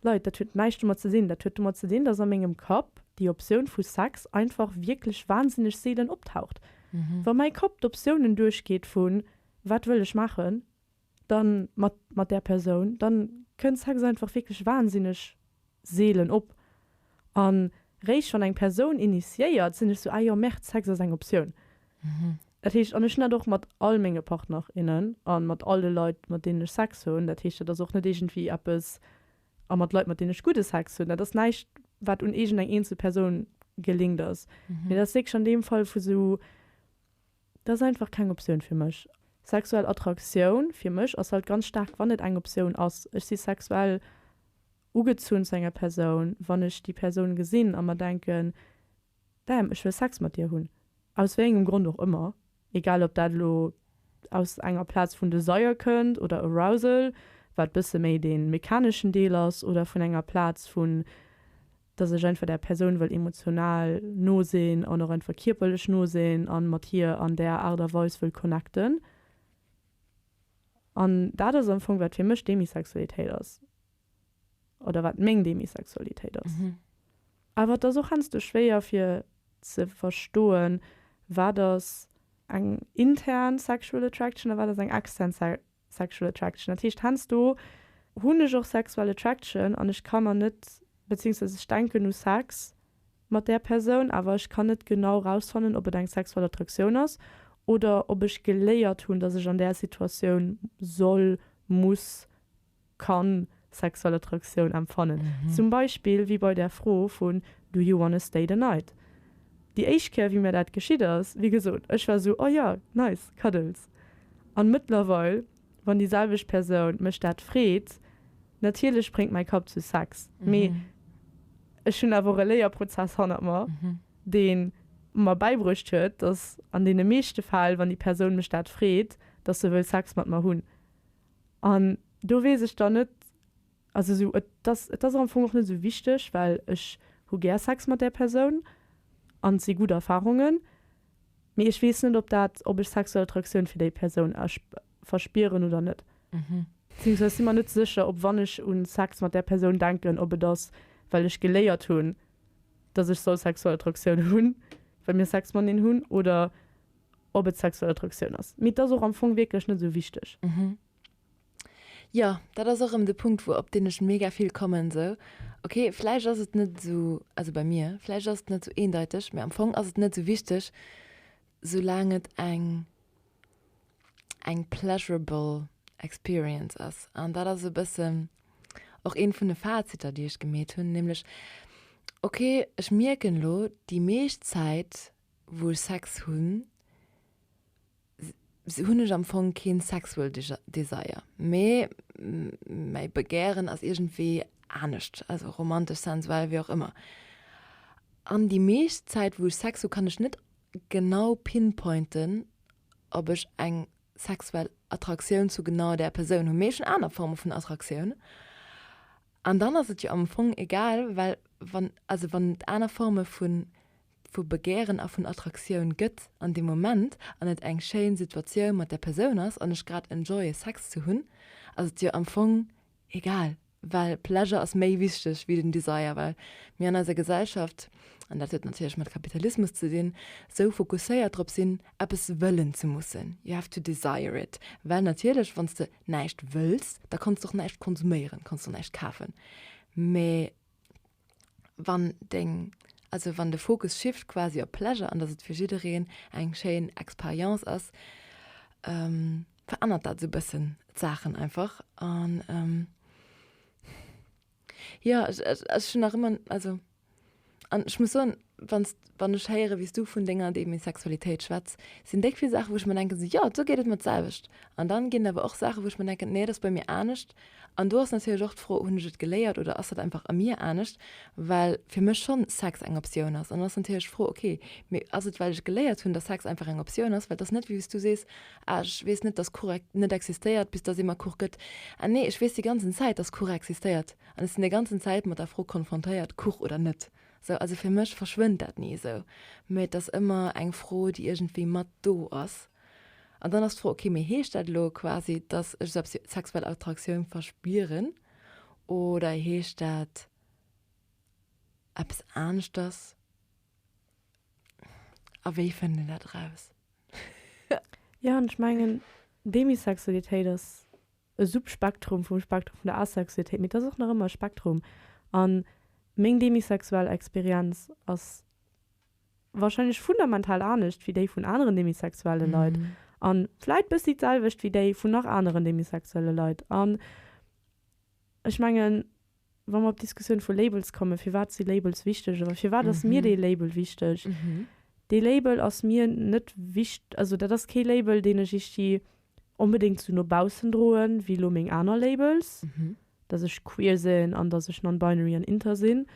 Leit, dat huet näischt domat ze dinn. Dat huet domat ze dinn, dass a mengem Kapp déi Optioun vu Sex einfach wierklech wahnsinneg seelen optaucht. Wa mäi Kapp d'Optiounen duerchgeet vu wat wëll ech maachen, dann mat mat där Persoun, dann kënnt Sex einfach wierklech wahnsinneg seelen op. An réischt wann eng Persoun initiéiert, sinn ech sou, ah jo, merde, Sex ass eng Optioun. Dat heescht, an ech hunn dat och mat all menge Partner, innen a mat all de Leit, mat deenen ech Sex hunn. Dat heescht, dat ass och net iergendwéi eppes, a mat Leit, mat deenen ech gudde Sex hunn, dat ass näischt, wat un iergendeng eenzel Persoun gelinkt ass. Mee dat ass wierklech an deem Fall vu sou, dat ass einfach keng Optioun fir mech. Sexuell Attraktioun fir mech ass halt ganz staark, wann et eng Optioun ass. Ech si sexuell ugezunn zu enger Persoun, wann ech déi Persoun gesinn a mer denken, Damn, ech wëll Sex mat dir hunn. Aus wéi engem Grond och ëmmer, egal ob dat elo aus enger Plaz vun Desire kënnt oder Arousal, wat bësse méi dee mechaneschen Deel ass, oder vun enger Plaz vun, dass ech einfach där Persoun wëll emotional no sinn an och einfach kierperlech no sinn a mat hir an där Aart a Weis wëll connecten. An dat ass am Fong, wat fir mech Demisexualitéit ass. Oder wat meng Demisexualitéit ass. Awer et ass och heiansdo schwéier fir ze verstoen, wat ass eng intern sexual attraction a wat ass eng extern sexual attraction. Dat heescht, heiansdo hunn ech och sexual attraction an ech ka mer net, beziehungsweise ech denken u Sex mat där Persoun, awer ech kann net genau rausfannen, ob et eng sexuell Attraktioun ass oder ob ech geléiert hunn, dass ech an där Situatioun soll, muss, kann sexuell Attraktioun empfannen. Zum Beispill wéi bei där Fro vun Do you wanna stay the night? Déi éischt Kéier wéi mir dat geschitt ass, wéi gesot, ech war sou, oh jo, nice, Cuddles. An mëttlerweil, wann déi selwecht Persoun mech dat freet, natierlech spréngt mäi Kapp zu Sex, mee ech hunn awer och e Léierprozess hannert mer, dee mer bäibruecht huet, dass an deene meeschte Fäll, wann déi Persoun mech dat freet, dass se wëll Sex mat mer hunn. An do weess ech dann net, also esou, et ass, et ass am Fong och net esou wichteg, well ech hu gär Sex mat där Persoun an et si gutt Erfarungen, mee ech weess net, ob dat, ob ech sexuell Attraktioun fir déi Persoun verspieren oder net. Beziehungsweise si mer net sécher, ob wann ech un Sex mat där Persoun denken, ob et ass, well ech geléiert hunn, dass ech soll sexuell Attraktioun hunn, well mir Sex mateneen hunn, oder ob et sexuell Attraktioun ass. Mee et ass och am Fong wierklech net esou wichteg. Jo, dat ass och erëm de Punkt, wou op deen ech mega vill kommen, esou, ok, vläicht ass et net esou, also bei mir, vläicht ass et net esou eendeiteg, mee am Fong ass et net esou wichteg, soulaang et eng eng pleasurable experience ass. An dat ass e bëssen och eent vun de Faziter, déi ech gemeet hunn, nämlech, ok, ech mierken elo, déi meescht Zäit wou ech Sex hunn, hunn ech am Fong keen sexual desire, mee mäi Begären ass iergendwéi anescht, also romantesch, sensuell, wéi och ëmmer. An déi meescht Zäit wou ech Sex hu kann ech net genau pinpointen, ob ech eng sexuell Attraktioun zu genau där Persoun hunn, mee ech hunn aner Forme vun Attraktioun. An dann ass et jo am Fong egal, well wann, also wann et aner Forme vun vu Begären a vun Attraktioun gëtt an deem Moment an et eng schéin Situatioun mat där Persoun ass an ech grad enjoye Sex ze hunn, ass et jo am Fong egal, well Pleasure ass méi wichteg wéi den Desire, well mir an eiser Gesellschaft, an dat huet natierlech mat Kapitalismus ze dinn, sou fokusséiert drop sinn, eppes wëllen ze mussen, you have to desire it, well natierlech wann s de näischt wëlls, da kanns de och näischt konsuméieren, kanns de och näischt kafen, mee wann deng, also wann de Fokus shift quasi op Pleasure an dass et fir jiddereen eng schéin Experience ass, verännert dat esou bëssen d'Saachen einfach an. Jo, ech, ech, ech hunn nach ëmmer, also, an ech muss soen, wann s, wann ech héiere wéi s du vun denger Demisexualitéit schwätz, sinn déck vill Saachen, wou ech mer denken, sou, jo, do geet et mer d'selwecht. An dann ginn et awer och Saachen, wou ech mer denken, nee, dat ass bei mir anescht. An do ass natierlech och d'Fro, hunn ech et geléiert oder ass dat einfach a mir anescht, well fir mech schonn Sex eng Optioun ass. An dann ass natierlech d'Fro, okay, mee ass et well ech geléiert hunn, dass Sex einfach eng Optioun ass, well et ass net wéi s du sees, ah ech weess net, dass Kuch net existéiert, bis dass ee mer Kuch gëtt. Ah nee, ech weess déi ganzen Zäit, dass Kuch existéiert an ech sinn déi ganzen Zäit mat der Fro konfrontéiert, Kuch oder net. Sou, also fir mech verschwënnt dat ni esou, mee et ass ëmmer eng Fro, déi iergendwéi mat do ass. An dann ass d'Fro, okay, mee heescht dat elo quasi, dass ech sexuell Attraktioun verspieren oder heescht dat eppes aneschters? A wéi fënnt een dat eraus? Jo, an ech mengen, Demisexualitéit ass e Subspektrum vum Spektrum vun der Asexualitéit, mee et ass och nach ëmmer e Spektrum. A meng demisexuell Experienz ass wahrscheinlech fundamental anescht wéi déi vun aneren demisexuelle Leit a vläit bëssi d'selwecht wéi déi vun nach aneren demisexuelle Leit. An ech mengen, wa mer op d'Diskussioun vu Labels kommen, firwat si Labels wichteg oder firwat ass mir dee Label wichteg? Dee Label ass mir net wicht, also dat ass kee Label, deen ech ichti onbedéngt sou no baussen droen, wéi elo meng aner Labels, dass ech queer sinn an dass ech non-binary an inter sinn,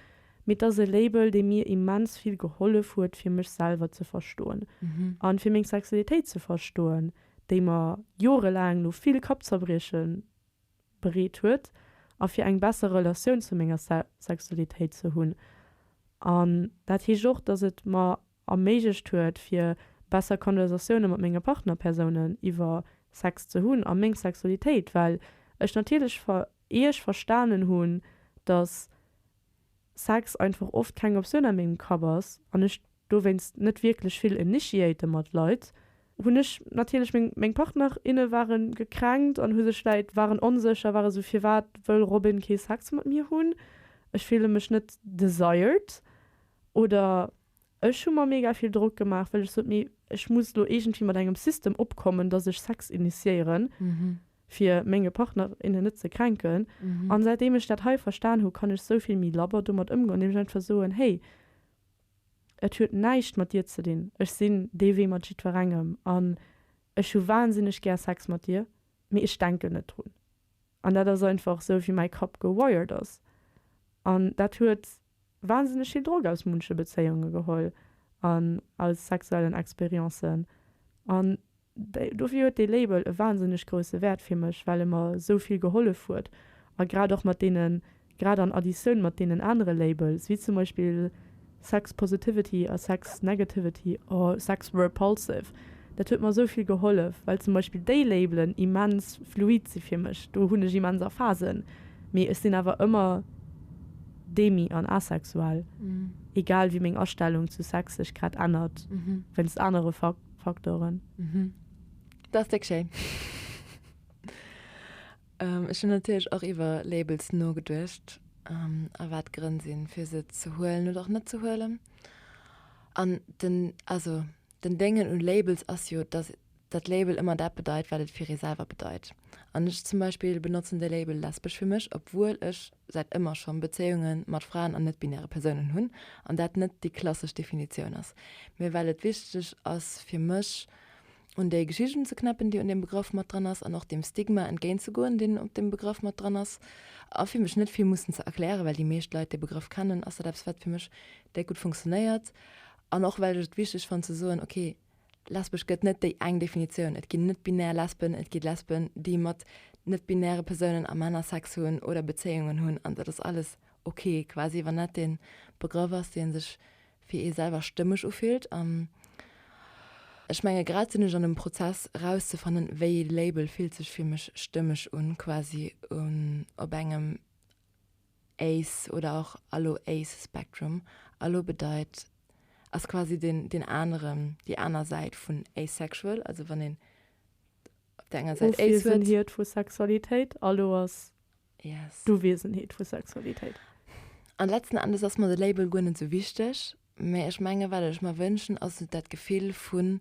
mee et ass e Label, dee mir immens vill gehollef huet, fir mech selwer ze verstoen an fir meng Sexualitéit ze verstoen, déi mer jorelaang no vill Kappzerbrieche bereet huet a fir eng besser Relatioun zu menger Sexualitéit ze hunn. An dat heescht och, dass et mer erméiglecht huet, fir besser Konversatioune mat menge Partnerpersounen iwwer Sex ze hunn a meng Sexualitéit, well ech natierlech ier ech verstanen hunn, dass Sex einfach oft keng Optioun a mengem Kapp ass an ech dowéinst net wierklech vill initiate mat Leit, hunn ech natierlech meng meng Partner, inne ware gekränkt an hu sech vläit waren onsécher, ware sou firwat wëll Robin kee Sex mat mir hunn, ech fille mech net desired oder ech hu mer mega vill Drock gemaach, well ech sot, mee ech muss lo iergendwéi mat engem System opkommen, dass ech Sex initiéieren, fir menge Partner, innen net ze kränken. An säitdeem ech dat hei verstan hu, kann ech sou vill méi labber domat ëmgoen, andeem ech einfach soen, hey, et huet näischt mat dir ze dinn, ech sinn dee Wee mat jiddwerengem an ech hu wahnsinneg gär Sex mat dir, mee ech denken net drun. An dat ass einfach sou, wéi mäi Kapp gewired ass. An dat huet wahnsinneg vill Drock aus munche Bezéiunge geholl an aus sexuellen Experiencen. An dofir huet dee Label e wahnsinneg grousse Wäert fir mech, well e mer esou vill gehollef huet. A grad och mat deenen, grad an Additioun mat deenen anere Labels, wéi zum Beispill Sex Positivity a Sex Negativity or Sex Repulsive, dat huet mer esou vill gehollef, well zum Beispill déi Labelen immens fluid si fir mech. Do hunn ech immens a Phasen, mee ech sinn awer ëmmer demi an asexuell, egal wéi meng Astellung zu Sex sech grad ännert wéinst anere Faktoren. Dat ass déck schéin. Ech hunn natierlech och iwwer Labels nogeduecht a wat d'Grënn sinn, fir se ze huelen oder och net ze huelen. An den, also den Déngen un Labels ass jo, dass dat Label ëmmer dat bedeit, wat et fir ee selwer bedeit. An ech zum Beispill benotzen de Label lesbesch fir mech, obwuel ech säit ëmmer schonn Bezéiunge mat Fraen an net-binäre Persounen hunn an dat net déi klassesch Definitioun ass. Mee well et wichteg ass fir mech, un déi Geschicht unzeknäppen, déi un deem Begrëff mat dran ass, an och deem Stigma entgéintzegoen, deen op deem Begrëff mat dran ass, a fir mech net vill mussen ze erklären, well déi meescht Leit dee Begrëff kennen, ass dat eppes, wat fir mech déck gutt funktionéiert. An och well ech et wichteg fannen ze soen, okay, lesbesch gëtt net déi eng Definitioun, et ginn net-binär Lesben, et gi Lesben, déi mat net-binäre Persounen a Männer Sex hunn oder Bezéiungen hunn, an dat ass alles okay quasi, wann dat dee Begrëff ass, dee sech fir ee selwer stëmmeg ufillt. An ech menge grad sinn ech an dem Prozess erauszefannen, wéi ee Label fillt sech fir mech stëmmeg un, quasi un op engem Ace oder och Allo-Ace Spectrum. Allo bedeit, ass quasi den, den aneren, déi aner Säit vun asexual, also wann een op der enger Säit Ace huet. Ofwiesenheet vu Sexualitéit, Allo ass Yes. D'Uwiesenheet vu Sexualitéit. An letzten Endes ass mer de Label guer net sou wichteg, mä ech menge wat ech mer wënschen ass sou dat Gefill vun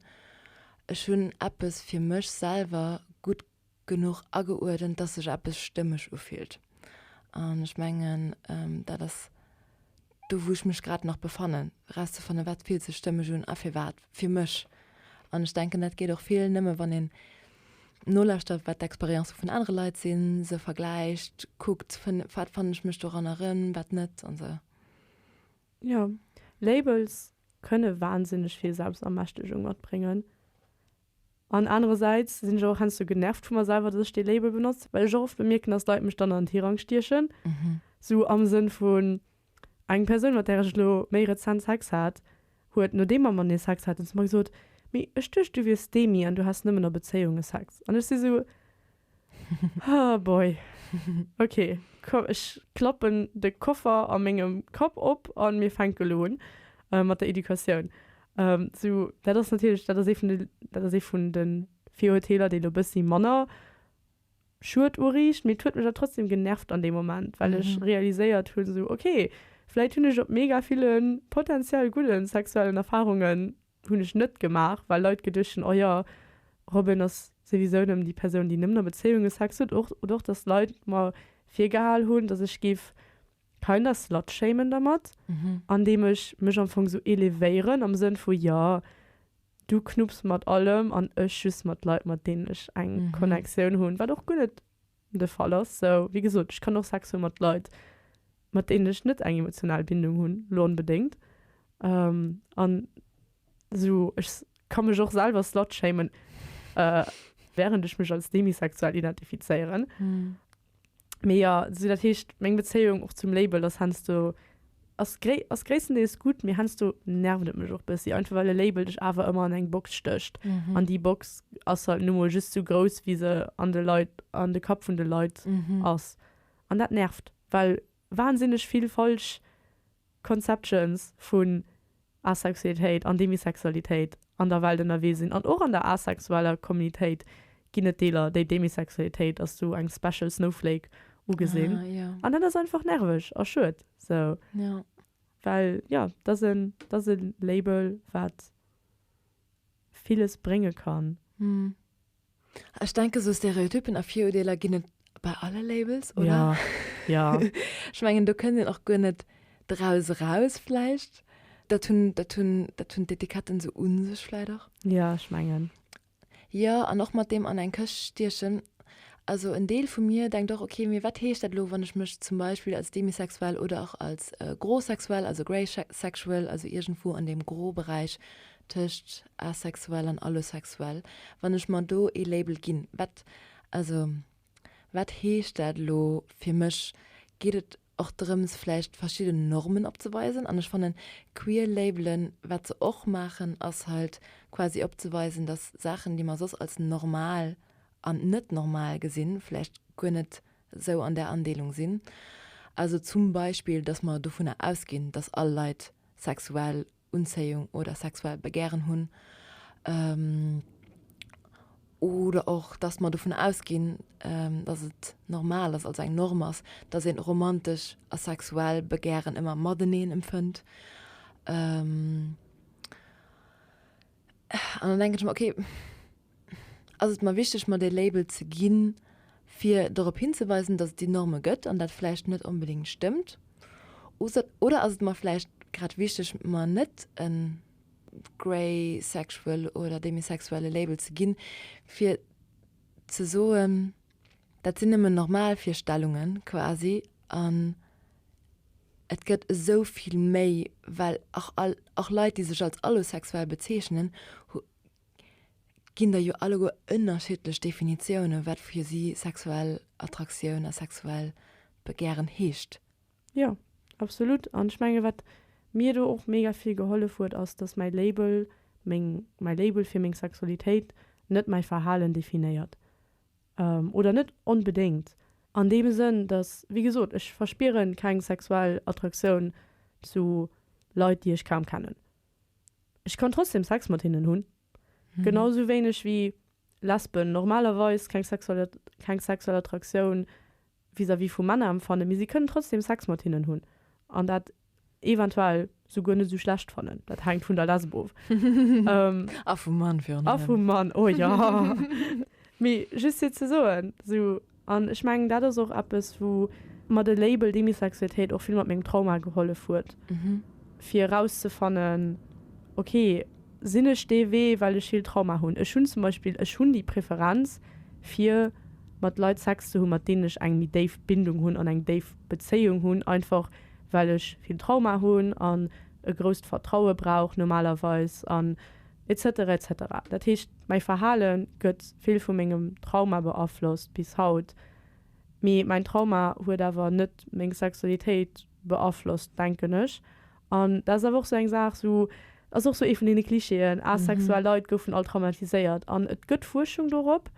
ech hunn eppes fir mech selwer gutt genuch ageuerdent, dass sech eppes stëmmeg ufillt. An ech mengen, dat ass do, wou ech mech grad nach befannen, erauszefannen, wat fillt sech stëmmeg un a firwat fir mech. An ech denken, dat geet och vill nëmme, wann een nolauschtert, wat d'Experienze vun anere Leit sinn, se vergläicht, kuckt, wat fannen ech mech doranner erëm, wat net an esou. Jo, Labels kënne wahnsinneg vill Selbstermächtegung matbréngen. An anerersäits sinn ech och heiansdo genervt vu mer selwer, dass ech dee Label benotzt, well ech och oft bemierken, dass Leit mech dann an den Tirang stiechen. Sou am Sënn vun, eng Persoun, mat där ech elo méi rezent Sex hat, huet, nodeem mer matenee Sex haten, zu mer gesot, Mee ech duecht, du wiers Demi an du häss nëmmen a Bezéiunge Sex. An ech si sou, Oh boy, ok, komm ech klappen de Koffer a mengem Kapp op a mir fänke lo un mat der Educatioun. Sou, dat ass natierlech, dat ass ee vun de, dat ass ee vun de Virurteeler, déi lo bëssi manner Schued uriicht, mee et huet mech awer trotzdem genervt an deem Moment, well ech realiséiert hunn, sou ok, vläit hunn ech op mega ville potenziell gudde sexuellen Erfarungen hunn ech net gemaach, well Leit geduecht hunn, oh jo, Robin ass souwisou nëmmen déi Persoun, déi nëmmen a Bezéiunge Sex huet. Och, oder och, dass Leit mer virgehal hunn, dass ech géif kinda slutshamen dermat, andeem ech mech am Fong sou elevéieren am Sënn vu, jo, du knupps mat allem an ech just mat Leit, mat deenen ech eng Connectioun hunn, wat och guer net de Fall ass. Sou, wéi gesot, ech kann och Sex hu mat Leit, mat deenen ech net eng emotional Bindung hunn, lo onbedéngt. An sou, ech ka mech och selwer slutshamen, wärend ech mech als demisexuell identifizéieren. Mee jo, sou dat heescht, meng Bezéiung och zum Label ass heiansdo, ass gréi, ass gréisstendeels gutt, mee heiansdo nervt et mech och bëssi, einfach well e Label dech awer ëmmer an eng Box stécht. An déi Box ass halt nu mol just sou grouss, wéi se an de Leit, an de Kapp vun de Leit ass. An dat nervt, well wahnsinneg vill falsch Conceptions vun Asexualitéit an Demisexualitéit an der Welt ënnerwee sinn. An och an der asexueller Communitéit ginn et Deeler, déi Demisexualitéit als sou eng special snowflake ugesinn. Ah, ja. An dat ass einfach nerveg a schued. Sou. Ja. Well, jo, dat ass en, dat ass e Label, wat villes brénge kann. Hm. Ech denke sou Stereotypen a Virurdeeler ginn et bei alle Labels, oder? Ja, ja. Ech mengen do kënnt een och guer net draus eraus vläicht. Dat hunn, dat hunn, dat hunn d'Etiketten sou u sech vläicht och. Ja, ech mengen. Jo, an och mat deem an eng Këscht stiechen. Also en Deel vu mir denkt och, okay, mee wat heescht dat elo, wann ech mech zum Beispill als demisexuell oder och als grosexuell, also greysexual, also iergendwou an deem Gros-Beräich tëscht asexuell an allosexuell, wann ech mer do ee Label ginn, wat, also wat heescht dat elo fir mech? Geet et och drëms vläicht verschidden Normen opzeweisen? An ech fannen queer Labelen, wat se och maachen, ass halt quasi opzeweisen, dass Saachen, déi mer soss als normal an net normal gesinn, vläicht guer net esou an där Andeelung sinn. Also zum Beispill, dass mer dovunner ausginn, dass all Leit sexuell Unzéiung oder sexuell Begären hunn, oder och dass mer dovun ausginn, dass et normal ass, also eng Norm ass, dass een romantesch a sexuell Begären ëmmer mateneen empfënnt. An dann denken ech mer, okay, ass et mer wichteg, mer dee Label ze ginn, fir dorop hinzeweisen, dass et déi Norme gëtt an dat vläicht net onbedéngt stëmmt? Oder ass et mer vläicht grad wichteg, mer net e greysexual oder demisexuelle Label ze ginn, fir ze soen, dat sinn nëmmen normal Virstellunge quasi an et gëtt esou vill méi, well och all, och Leit, déi sech als allosexuell bezeechnen, ginn der jo alleguer ënnerschiddlech Definitiounen, wat fir si sexuell Attraktioun a sexuell Begären heescht. Jo, absolut. An ech menge wat mir do och mega vill gehollef huet, ass, dass mäi Label, meng, mäi Label fir meng Sexualitéit net mäi Verhalen definéiert. Oder net onbedéngt. An deem Sënn, dass, wéi gesot, ech verspiere keng sexuell Attraktioun zu Leit, déi ech kaum kennen. Ech kann trotzdem Sex mat hinnen hunn. Genau sou wéineg wéi Lesben normalerweis keng sexuell keng sexuell Attraktioun vis-à-vis vu Männer empfannen, mee si kënnen trotzdem Sex mat hinnen hunn an dat eventuell souguer net sou schlecht fannen. Dat hänkt vun der Lesb of. A vum Mann virun allem. A vum Mann, oh jo. Mee just fir ze soen, sou, an ech mengen dat ass och eppes wou. mer de Label Demisexualitéit och vill mat mengem Trauma gehollef huet, fir erauszefannen, ok, sinn ech dee Wee, well ech vill Trauma hunn. Ech hunn zum Beispill, ech hunn déi Preferenz, fir mat Leit Sex ze hunn, mat deenen ech eng méi déif Bindung hunn an eng déif Bezéiung hunn, einfach well ech vill Trauma hunn an e grousst Vertraue brauch normalerweis an et cetera, et cetera. Dat heescht, mäi Verhale gëtt vill vu mengem Trauma beaflosst bis haut. Mee mäin Trauma huet awer net meng Sexualitéit beaflosst, denken ech. An dat ass awer och sou eng Saach, sou ass och sou ee vun deene Klischeeën, asexuell Leit goufen all traumatiséiert. An et gëtt Fuerschung dorop,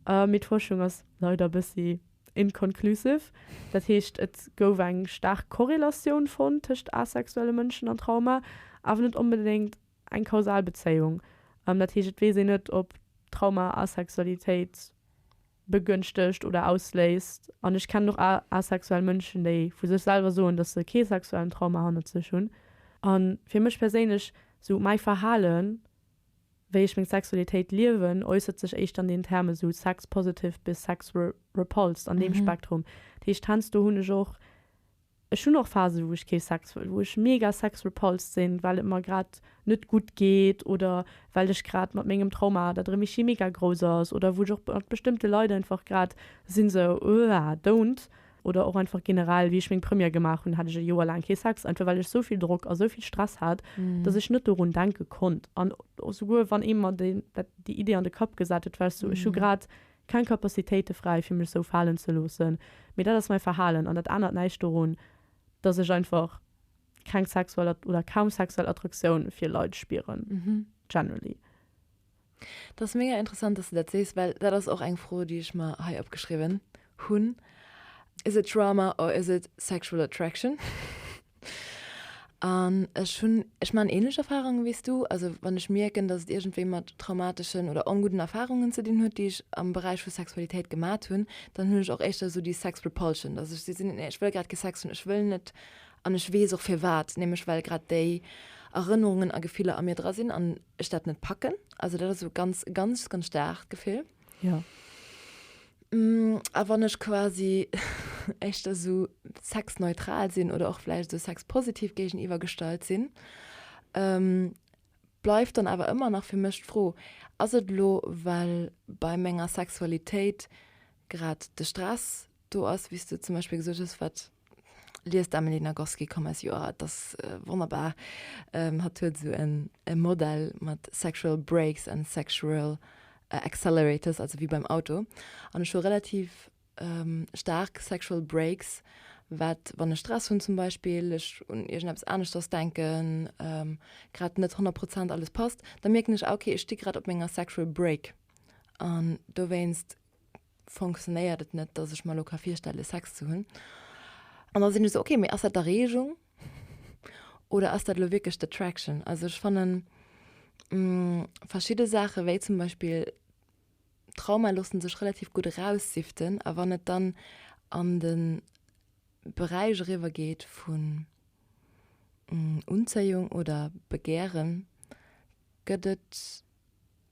mee d'Fuerschung ass leider e bëssi inconclusive. Dat heescht, et gouf eng staark Korrelatioun fonnt tëscht asexuelle Mënschen an Trauma, awer net onbedéngt eng kausal Bezéiung. Dat heescht, et weess een net, ob Trauma Asexualitéit begënschtegt oder ausléist. An ech kennen och asexuell Mënschen, déi vu sech selwer soen, dass se kee sexuellen Trauma hannert sech hunn. A fir mech perséinlech, sou mäi Verhalen, wéi ech meng Sexualitéit liewen, äussert sech éischter an den Terme sou sex positive bis sex repulsed, an deem Spektrum. Dat heescht, heiansdo hunn ech och Ech hunn och Phasen, wou ech kee Sex wëll, wou ech mega sex-repulsed sinn, well et mer grad net gutt geet oder well ech grad mat mengem Trauma, dat erëm méi mega grouss ass oder wou ech och mat bestëmmte Leit einfach grad sinn sou, Uah, don't. Oder och einfach generell, wéi ech meng Première gemaach hunn, hat ech e Joer laang kee Sex, einfach well ech sou vill Drock a sou vill Stress hat, dass ech net dorun denke konnt. An souguer wann ee mer déi Idee an de Kapp gesat huet, war ech sou, ech hu grad Keng Capacitéite fräi fir mech sou falen ze loossen, mee dat ass mäi Verhalen an dat ännert näischt dorun, dass ech einfach keng sexuell oder kaum sexuell Attraktioun fir Leit spieren, generally. Dat ass mega interessant, dass du dat sees, well dat ass och eng Fro, déi ech mer hei opgeschriwwen hunn, Is it trauma or is it sexual attraction? An ech hunn, ech maachen ähnlech Erfahrungen wéi s du. Also wann ech mierken, dass et iergendwéi mat traumateschen oder ongudden Erfahrungen ze dinn huet, déi ech am Beräich vu Sexualitéit gemat hunn, dann hunn ech och éischter esou déi Sex Repulsion, dass ech sinn, nee ech wëll grad kee Sex hunn, ech wëll net an ech weess och firwat, nämlech well grad déi Erënnerungen a Gefiller a mir dra sinn an ech dat net packen. Also dat ass esou ganz, ganz, ganz staarkt Gefill. Jo. A wann ech quasi éischter esou sexneutral sinn oder och vläicht esou sexpositiv géigeniwwer gestallt sinn, bleift dann awer ëmmer nach fir mech d'Fro, Ass et elo, well bei menger Sexualitéit grad de Stress do ass, wéi s du zum Beispill gesot hues, wat liest d'Emily Nagoski, komm eis Joer, et ass wonnerbar, hatt huet esou e Modell mat sexual brakes and sexual accelerators, also wéi beim Auto, an ech hu relativ staark sexual brakes, wat wann ech Stress hunn zum Beispill, ech un iergendeppes aneschters denken, grad net 100 Prozent alles passt, da mierken ech, ah okay, ech sti grad op menger sexual brake an dowéinst fonctionnéiert et net, dass ech mer elo ka virstelle Sex ze hunn. An da sinn ech esou, okay, mee ass dat d'Erreegung oder ass dat elo wierklech d'Attraction? Also ech fannen verschidde Saache wéi zum Beispill Trauma loosse sech relativ gutt eraussiften a wann et dann an de Beräich eriwwer geet vun Unzéiung oder Begären, gëtt et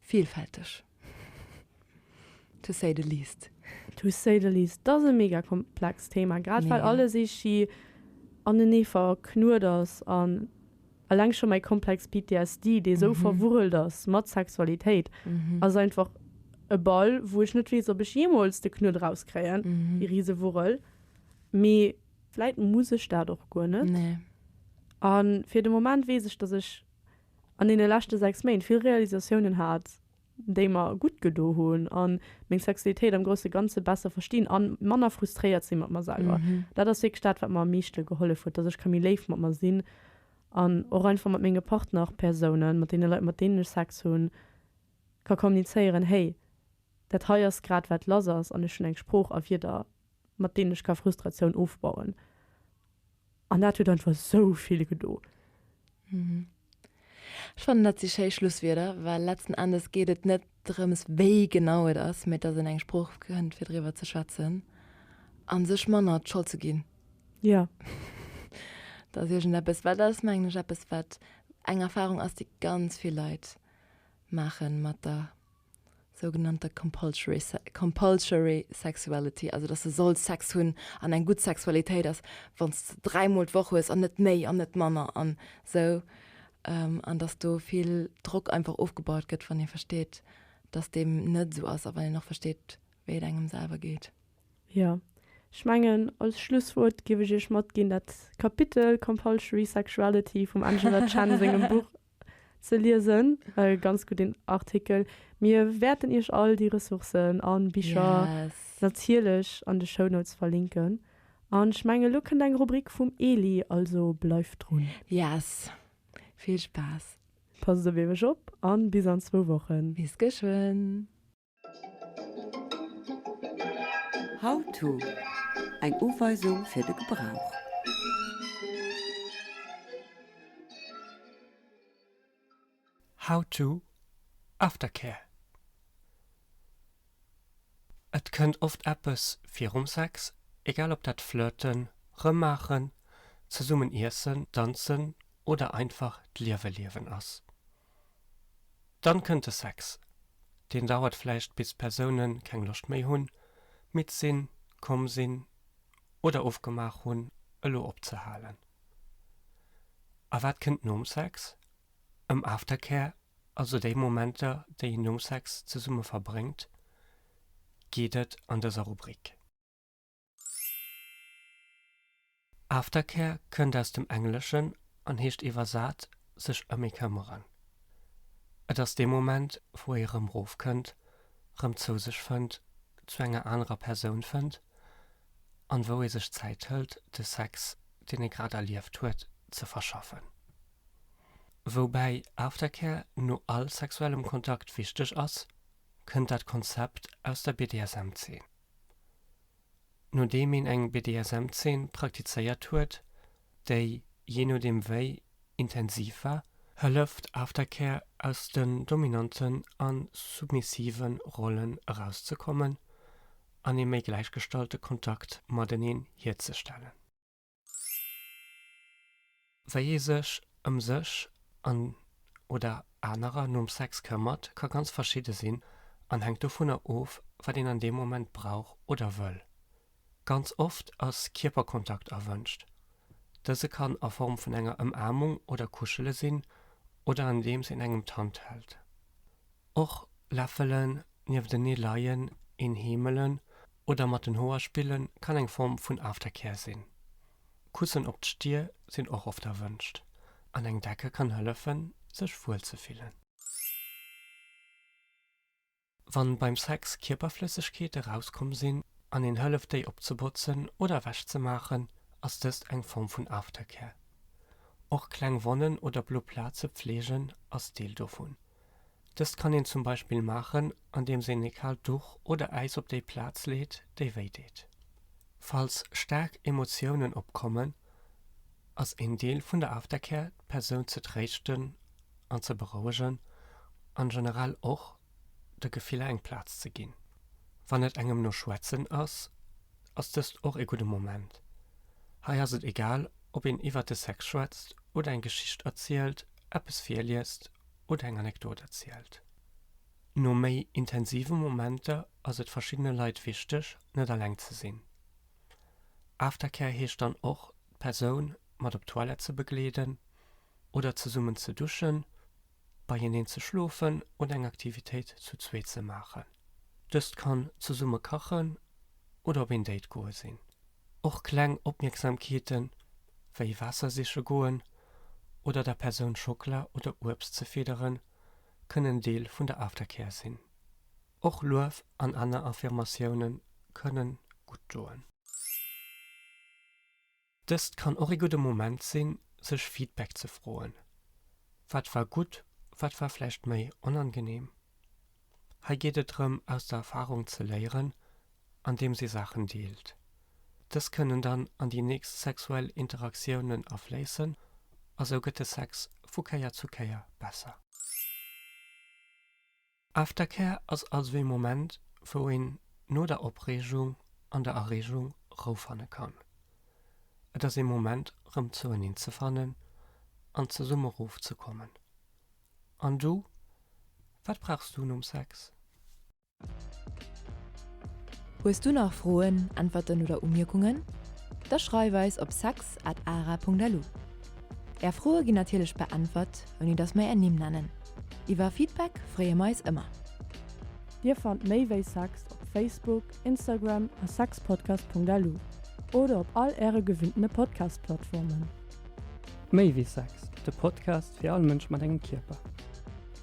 Vielfälteg. To say the least. To say the least. Dat ass e mega komplext Thema, grad well alles eeschi anenee verknuet ass an eleng scho mäi Komplex PTSD, dee sou verwurrelt ass mat Sexualitéit, ass einfach e Ball, wou ech net weess, ob ech jeemools de Knuet erauskréien, déi Risewurrel. Mee vläit muss ech dat och guer net. A fir de Moment weess ech, dass ech an deene leschte 6 Méint vill Realisatiounen hat, déi mer gutt gedo hunn a meng Sexualitéit am grousse Ganze besser verstinn a manner frustréiert si mat mer selwer. Dat ass wierklech dat, wat mer am meeschte gehollef huet, dass ech ka méi léif mat mer sinn an och einfach mat menge Partnerpersounen, mat deene Leit, mat deenen ech Sex hunn, ka kommunizéieren, Hey, dat hei ass grad wat lass ass an ech hunn eng Sprooch a Wierder, mat deenen ech ka Frustratioun ofbauen. An dat huet einfach sou vill gedo. Ech fannen dat si schéi Schlusswierder, well letzten Endes geet et net drëms wéi genau et ass, mee dass een eng Sprooch fënnt fir driwwer ze schwätzen a sech manner d'Schold ze ginn. Jo. Dat ass iergendeppes, well dat ass mengen ech eppes wat eng Erfahrung ass déi ganz vill Leit maachen mat der. sougenannter compulsory, compulsory sexuality, also dass de solls Sex hunn an eng gutt Sexualitéit ass, wann s de dräimol d'Woch hues an net méi an net manner an esou, an dass do vill Drock einfach ofgebaut gëtt, wann ee versteet, dass deem net esou ass a wann een och versteet, wéi et engem selwer geet. Jo, ech mengen, als Schlusswuert géif ech Iech matginn, dat Kapitel Compulsory Sexuality vum Angela Chen sengem Buch ze liesen. E ganz gudden Artikel. Mir wäerten Iech all déi Ressourcen a Bicher Yes. natierlech an de Shownotes verlinken. An ech mengen, elo kënnt eng Rubrik vum Eli, also bleift drun. Yes. Vill Spaass. Passt op Iech op an bis an zwou Wochen. Bis geschwënn. How to, Eng Uweisung fir de Gebrauch. How to, Aftercare Et kënnt oft eppes virum Sex, egal ob dat Flirten, Rëmmaachen, zesummen iessen, danzen oder einfach d'Liewe liewen ass. Dann kënnt de Sex. Deen dauert vläicht bis d'Persoune keng Loscht méi hunn, midd sinn, komm sinn oder ofgemaach hunn elo opzehalen. A wat kënnt nom Sex? Ëm Aftercare, also déi Momenter déi een nom Sex zesumme verbréngt, geet et an dëser Rubrik. Aftercare kënnt aus dem Engleschen an heescht iwwersat sech ëm ee këmmeren. Et ass dee Moment, wou ee rëm rofkënnt, rëm zou sech fënnt, zu enger anerer Persoun fënnt an wou ee sech Zäit hëlt, de Sex, deen ee grad erlieft huet, ze verschaffen. Woubäi Aftercare no all sexuellem Kontakt wichteg ass, kënnt dat Konzept aus der BDSM-Zeen. Nodeem een eng BDSM-Zeen praktizéiert huet, déi, jee nodeem wéi intensiv war, hëlleft Aftercare aus den dominanten a submissive Rollen erauszekommen an ee méi gläichgestallte Kontakt mateneen hierzestellen. Wéi ee sech ëm sech an oder anerer nom Sex këmmert, ka ganz verschidde sinn an hänkt dovunner of, wat een an deem Moment brauch oder wëll. Ganz oft ass Kierperkontakt erwënscht. Dëse kann a Form vun enger Ëmaarmung oder Kuschele sinn oder andeems een engem d'Hand hält. Och läffelen, nieftenee leien, een heemelen oder mat den Hoer spille kann eng Form vun Aftercare sinn. Kussen op d'Stier sinn och oft erwënscht an eng Decke kann hëllefen, sech wuel ze fillen. Wann beim Sex Kierperflëssegkeete rauskomm sinn an een hëlleft déi opzebotzen oder ewech ze maachen, ass dëst eng Form vun Aftercare. Och kleng Wonnen oder blo Plaze pfleegen ass Deel dovun. Dëst kann een zum Beispill maachen, andeems een e kaalt Duch oder Äis op déi Plaz leet, déi wéi deet. Falls staark Emotiounen opkommen, ass een Deel vun der Aftercare d'Persoun ze tréischten an ze berouegen an generell och de Gefiller eng Plaz ze ginn. Wann et engem no Schwätzen ass, ass dëst och ee gudde Moment. Hei ass et egal, ob een iwwert de Sex schwätzt oder eng Geschicht erzielt, eppes virliest oder eng Anekdot erzielt. No méi intensive Momenter ass et verschiddene Leit wichteg, net alleng ze sinn. Aftercare heescht dann och, d'Persoun mat op d'Toilette ze begleeden oder zesummen ze duschen, beieneen ze schlofen oder eng Aktivitéit zu zweet ze maachen. Dëst kann zesumme kachen oder op een Date goe sinn. Och kleng Opmierksamkeeten, wéi Waasser siche goen oder der Persoun Schockela oder Uebst ze fidderen, kënnen Deel vun der Aftercare sinn. Och Luef an aner Affirmatioune kënne gutt doen. Dëst kann och ee gudde Moment sinn, sech Feedback ze froen. Wat war gutt, wat war vläicht méi onangeneem? Hei geet et drëm, aus der Erfarung ze léieren, andeems ee Saachen deelt. Dës kënnen dann an déi nächst sexuell Interaktiounen afléissen a sou gëtt de Sex vu Kéier zu Kéier besser. Aftercare ass also ee Moment, wou een no der Opreegung an der Erreegung Rou fanne kann. Et ass ee Moment rëm zoueneen ze fannen an zesumme rof ze kommen. An du, wat brauchs du nom Sex? Hues du nach Froen, Äntwerten oder Umierkungen? Da schreif eis op sex at ara.lu. Är Froe ginn natierlech beäntwert, ouni dass mer är Nimm nennen. Iwwer Feedback freeë mer eis ëmmer. Dir fannt méi wéi Sex op Facebook, Instagram a sexpodcast.lu oder op all äre gewinntene Podcast-Plattformen. Méi wéi Sex, de Podcast fir all Mënsch mat engem Kierper.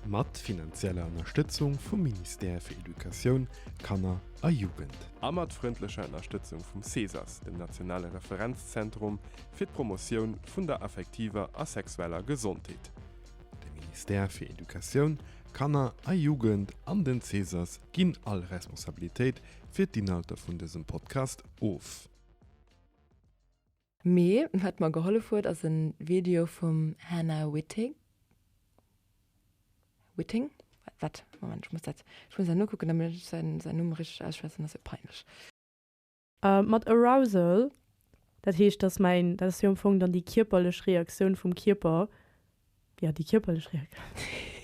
Mat finanzieller Ënnerstëtzung vum Ministère fir Educatioun, Kanner a Jugend. A mat frëndlecher Ënnerstëtzung vum CESAS, dem nationale Referenzzentrum fir d'Promotioun vun der affektiver a sexueller Gesondheet. De Ministère fir Educatioun, Kanner a Jugend an den CESAS ginn all Responsabilitéit fir d'Inhalter vun dësem Podcast of. Mee wat mer gehollef huet ass en Video vum Hannah Wittig, Witting? Wat? Moment, ech muss dat, ech muss dat nokucken, damit ech säin, säin Numm richteg ausschwätzen, ass jo peinlech. Mat Arousal, dat heescht, dass mäin, dat ass jo am Fong dann déi kierperlech Reaktioun vum Kierper, jo, déi kierperlech Reaktioun.